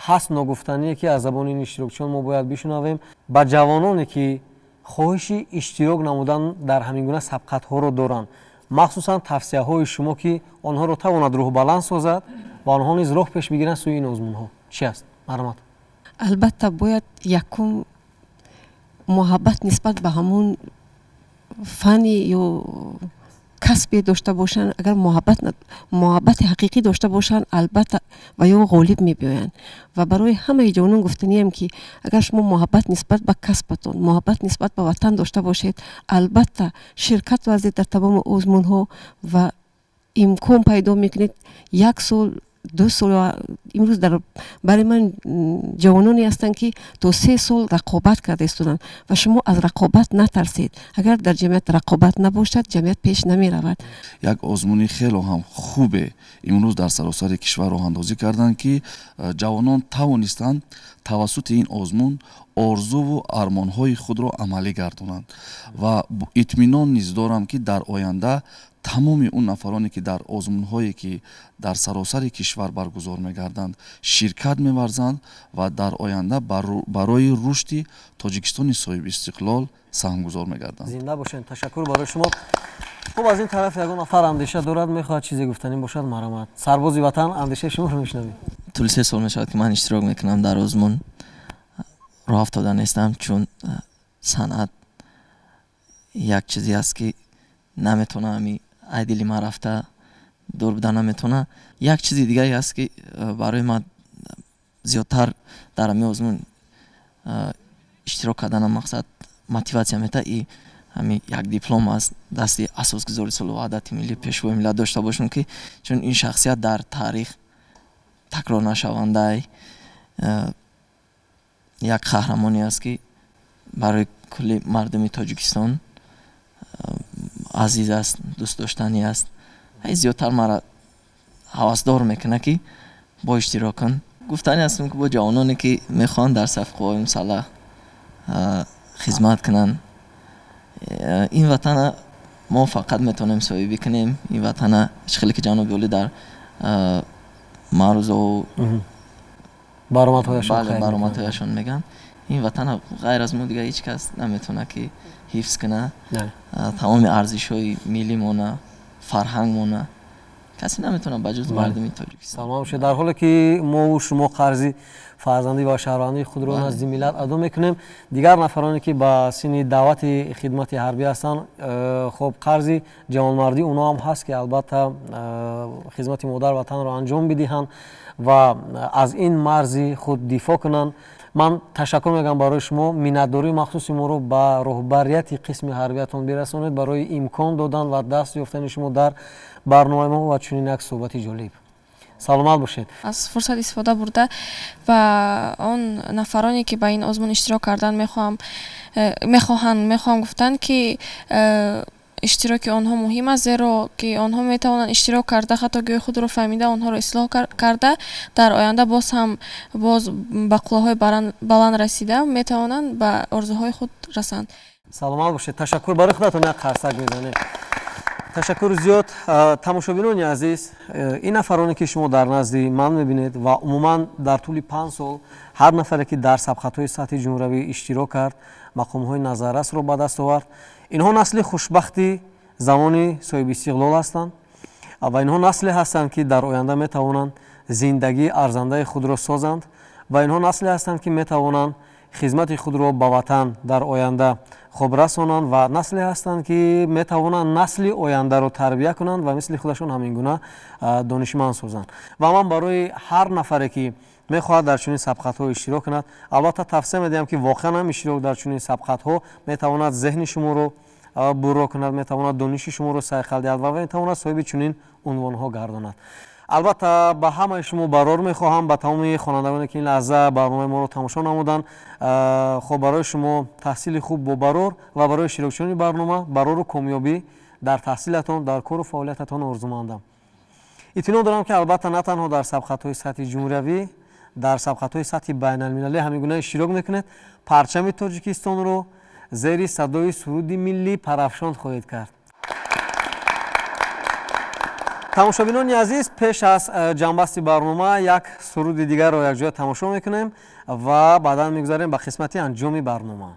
ҳаст ногуфтание, ки аз забони ин иштирокчиён мо бояд бишунавем. Ба ҷавононе, ки хоҳиши иштирок намудан дар ҳамин гуна сабқатҳоро доранд, махсусан тавсияҳои шумо, ки онҳоро тавонад рӯҳбаланд созад ва онҳо низ роҳ пеш бигиранд сӯи ин озмунҳо, чи аст? Марҳамат. Албатта, бояд якум муҳаббат нисбат ба ҳамун фани ё Касбе дошта бошанд, агар муҳаббати ҳақиқӣ дошта бошанд, албатта ва ё ғолиб мебиёянд. Ва барои ҳамаи ҷавонон гуфтаниям, ки агар шумо муҳаббат нисбат ба касбатон, муҳаббат нисбат ба ватан дошта бошед, албатта ширкат варзед дар тамоми озмунҳо ва имкон пайдо мекунед. Як сол, 2 сол, имрӯз дар барои ман ҷавононе ҳастанд, ки то 3 сол рақобат карда истоданд, ва шумо аз рақобат натарсед. Агар дар ҷамъият рақобат набошад, ҷамъият пеш намеравад. Як озмуни хело ҳам хубе имрӯз дар саросари кишвар роҳандозӣ карданд, ки ҷавонон тавонистанд тавассути ин озмун орзуву армонҳои худро амалӣ гардонанд, ва итминон низ дорам, ки дар оянда тамоми он нафароне, ки дар озмунҳое, ки дар саросари кишвар баргузор мегарданд, ширкат меварзанд ва дар оянда барои рушди Тоҷикистони соҳибистиқлол саҳмгузор мегарданд. Зинда бошед, ташаккур барои шумо. Хуб, аз ин тараф ягон нафар андеша дорад, мехоҳад чизе гуфтанӣ бошад, марҳамат. Сарбози ватан, андешаи шуморо мешунавем. Тӯли 3 сол мешавад, ки ман иштирок мекунам дар озмун. Роҳ афтода нестам, чун санъат як чизе аст, ки наметавонам ҳами ай дили ман рафта дур буда наметавона. Як чизи дигаре аст, ки барои ман зиёдтар дар ҳамин озмун иштирок карданам мақсад мотиватсия мета, и ҳами як диплом аз дасти асосгузори сулҳу ваҳдати миллӣ, пешвои миллат дошта бошем, ки чун ин шахсият дар таърих такрор нашавандай як қаҳрамоне аст, ки барои кулли мардуми Тоҷикистон азиз аст, дӯстдоштанӣ аст. Ҳай зиёдтар маро ҳавасдор мекунад, ки бо иштирок кун. Гуфтанӣ ҳастам, ки бо ҷавононе, ки мехоҳанд дар сафи қувваҳои мусаллаҳ хизмат кунанд, ин ватана мо фақат метавонем соҳибӣ кунем. Ин ватана чӣ хеле ки ҷаноби олӣ дар маърузаҳо баромадҳояшон мегӯянд, ин ватана ғайр аз мо дигар ҳеҷ кас наметавонад, ки ҳифз кунад. Тамоми арзишҳои миллимона, фарҳангмона касе наметавонад ба ҷуз мардуми Тоҷикистон. Саломат бошед. Дар ҳоле ки мову шумо қарзи фарзандӣ ва шаҳрвандии худро назди миллат адо мекунем, дигар нафароне, ки ба синни даъвати хидмати ҳарбӣ ҳастанд, хоб қарзи ҷавонмардӣ онҳо ҳам ҳаст, ки албатта хизмати модар ватанро анҷом бидиҳанд ва аз ин марзи худ дифоъ кунанд. Ман ташаккур мегӯям барои шумо. Миннатдории махсуси моро ба роҳбарияти қисми ҳарбиятон бирасонед барои имкон додан ва даст ёфтани шумо дар барномаи мо ва чунин як суҳбати ҷолиб. Саломат бошед. Аз фурсат истифода бурда ба он нафароне, ки ба ин озмун иштирок кардан мехоҳанд, гуфтанд, ки иштироки онҳо муҳим аст, зеро ки онҳо метавонанд иштирок карда, хатогиҳои худро фаҳмида, онҳоро ислоҳ карда, дар оянда боз ҳам боз ба қуллаҳои баланд расида метавонанд ба орзуҳои худ расанд. Саломат бошед. Ташаккур барои худатон, як қарсак мезанем. Ташаккур зиёд. Тамошобинони азиз, ин нафароне, ки шумо дар назди ман мебинед ва умуман дар тӯли 5 сол ҳар нафаре, ки дар сабқатҳои сатҳи ҷумҳуравӣ иштирок кард, мақомҳои назаррасро ба даст овард, инҳо насли хушбахти замони соҳибистиқлол ҳастанд ва инҳо насле ҳастанд, ки дар оянда метавонанд зиндагии арзандаи худро созанд ва инҳо насле ҳастанд, ки метавонанд хизмати худро ба ватан дар оянда хуб расонанд ва насле ҳастанд, ки метавонанд насли ояндаро тарбия кунанд ва мисли худашон ҳамин гуна донишманд созанд. Ва ман барои ҳар нафаре, ки мехоҳад дар чунин сабқатҳо иштирок кунад, албатта тавсия медиҳам, ки воқеан ҳам иштирок дар чунин сабқатҳо метавонад зеҳни шуморо бурро кунад, метавонад дониши шуморо сайқал диҳад ва метавонад соҳиби чунин унвонҳо гардонад. Албатта ба ҳамаи шумо барор мехоҳам, ба тамоми хонандагоне, ки ин лаҳза барномаи моро тамошо намуданд, хоб барои шумо таҳсили хуб бо барор ва барои иштирокчиёни барнома барору комёбӣ дар таҳсилатон, дар кору фаъолиятатон орзумандам. Итминон дорам, ки албатта на танҳо дар сабқатҳои сатҳи ҷумҳуриявӣ, дар сабқатҳои сатҳи байналмилалӣ ҳамин гуна иштирок мекунед, парчами Тоҷикистонро зери садои суруди миллӣ парафшон хоҳед кард. Тамошобинони азиз, пеш аз ҷамъбасти барнома як суруди дигарро якҷоя тамошо мекунем ва баъдан мегузарем ба қисмати анҷоми барнома.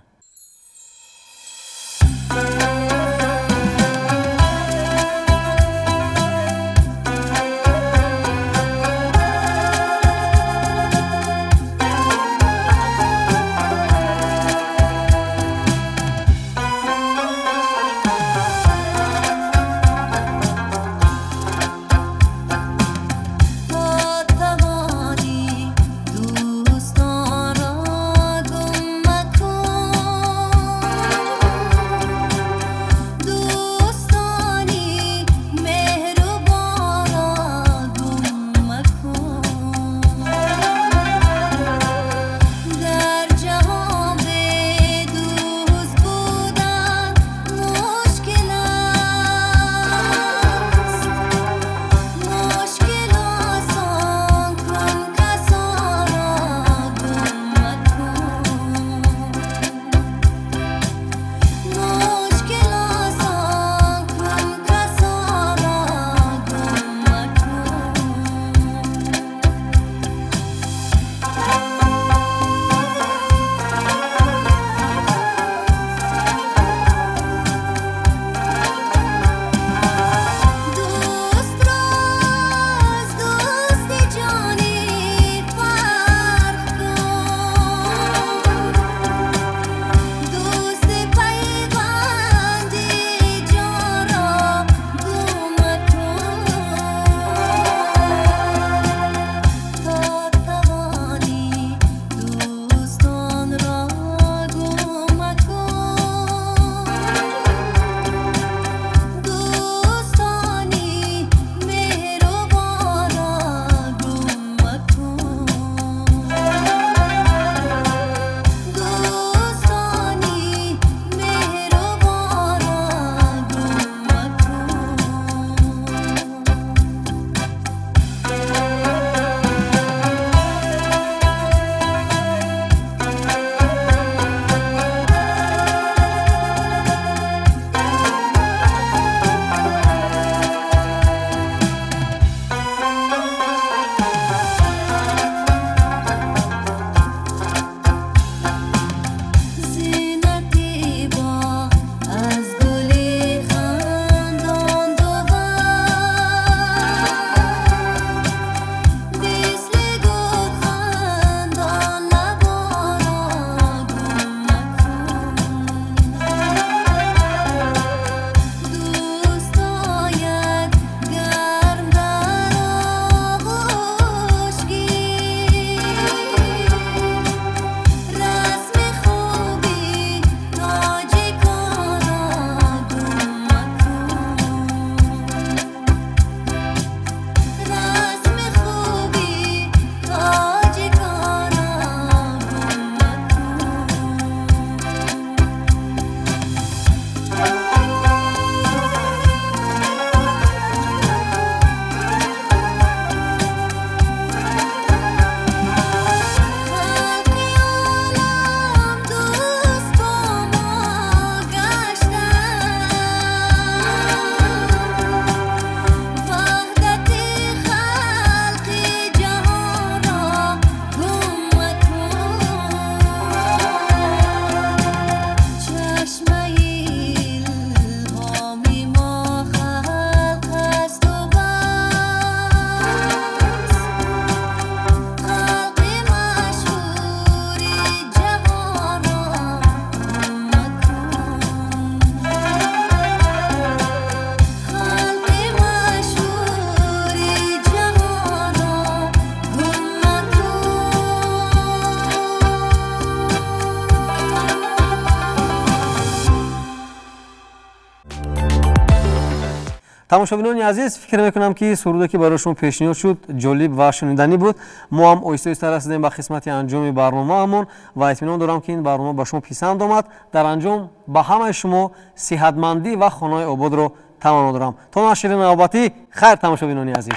Тамошобинони азиз, фикр мекунам, ки суруде, ки барои шумо пешниҳод шуд, ҷолиб ва шуниданӣ буд. Мо ҳам оҳиста оҳиста расидем ба қисмати анҷоми барномаамон ва итминон дорам, ки ин барнома ба шумо писанд омад. Дар анҷом ба ҳамаи шумо сиҳатмандӣ ва хонаи ободро таманно дорам. То нашри навбатӣ, хайр, тамошобинони азиз.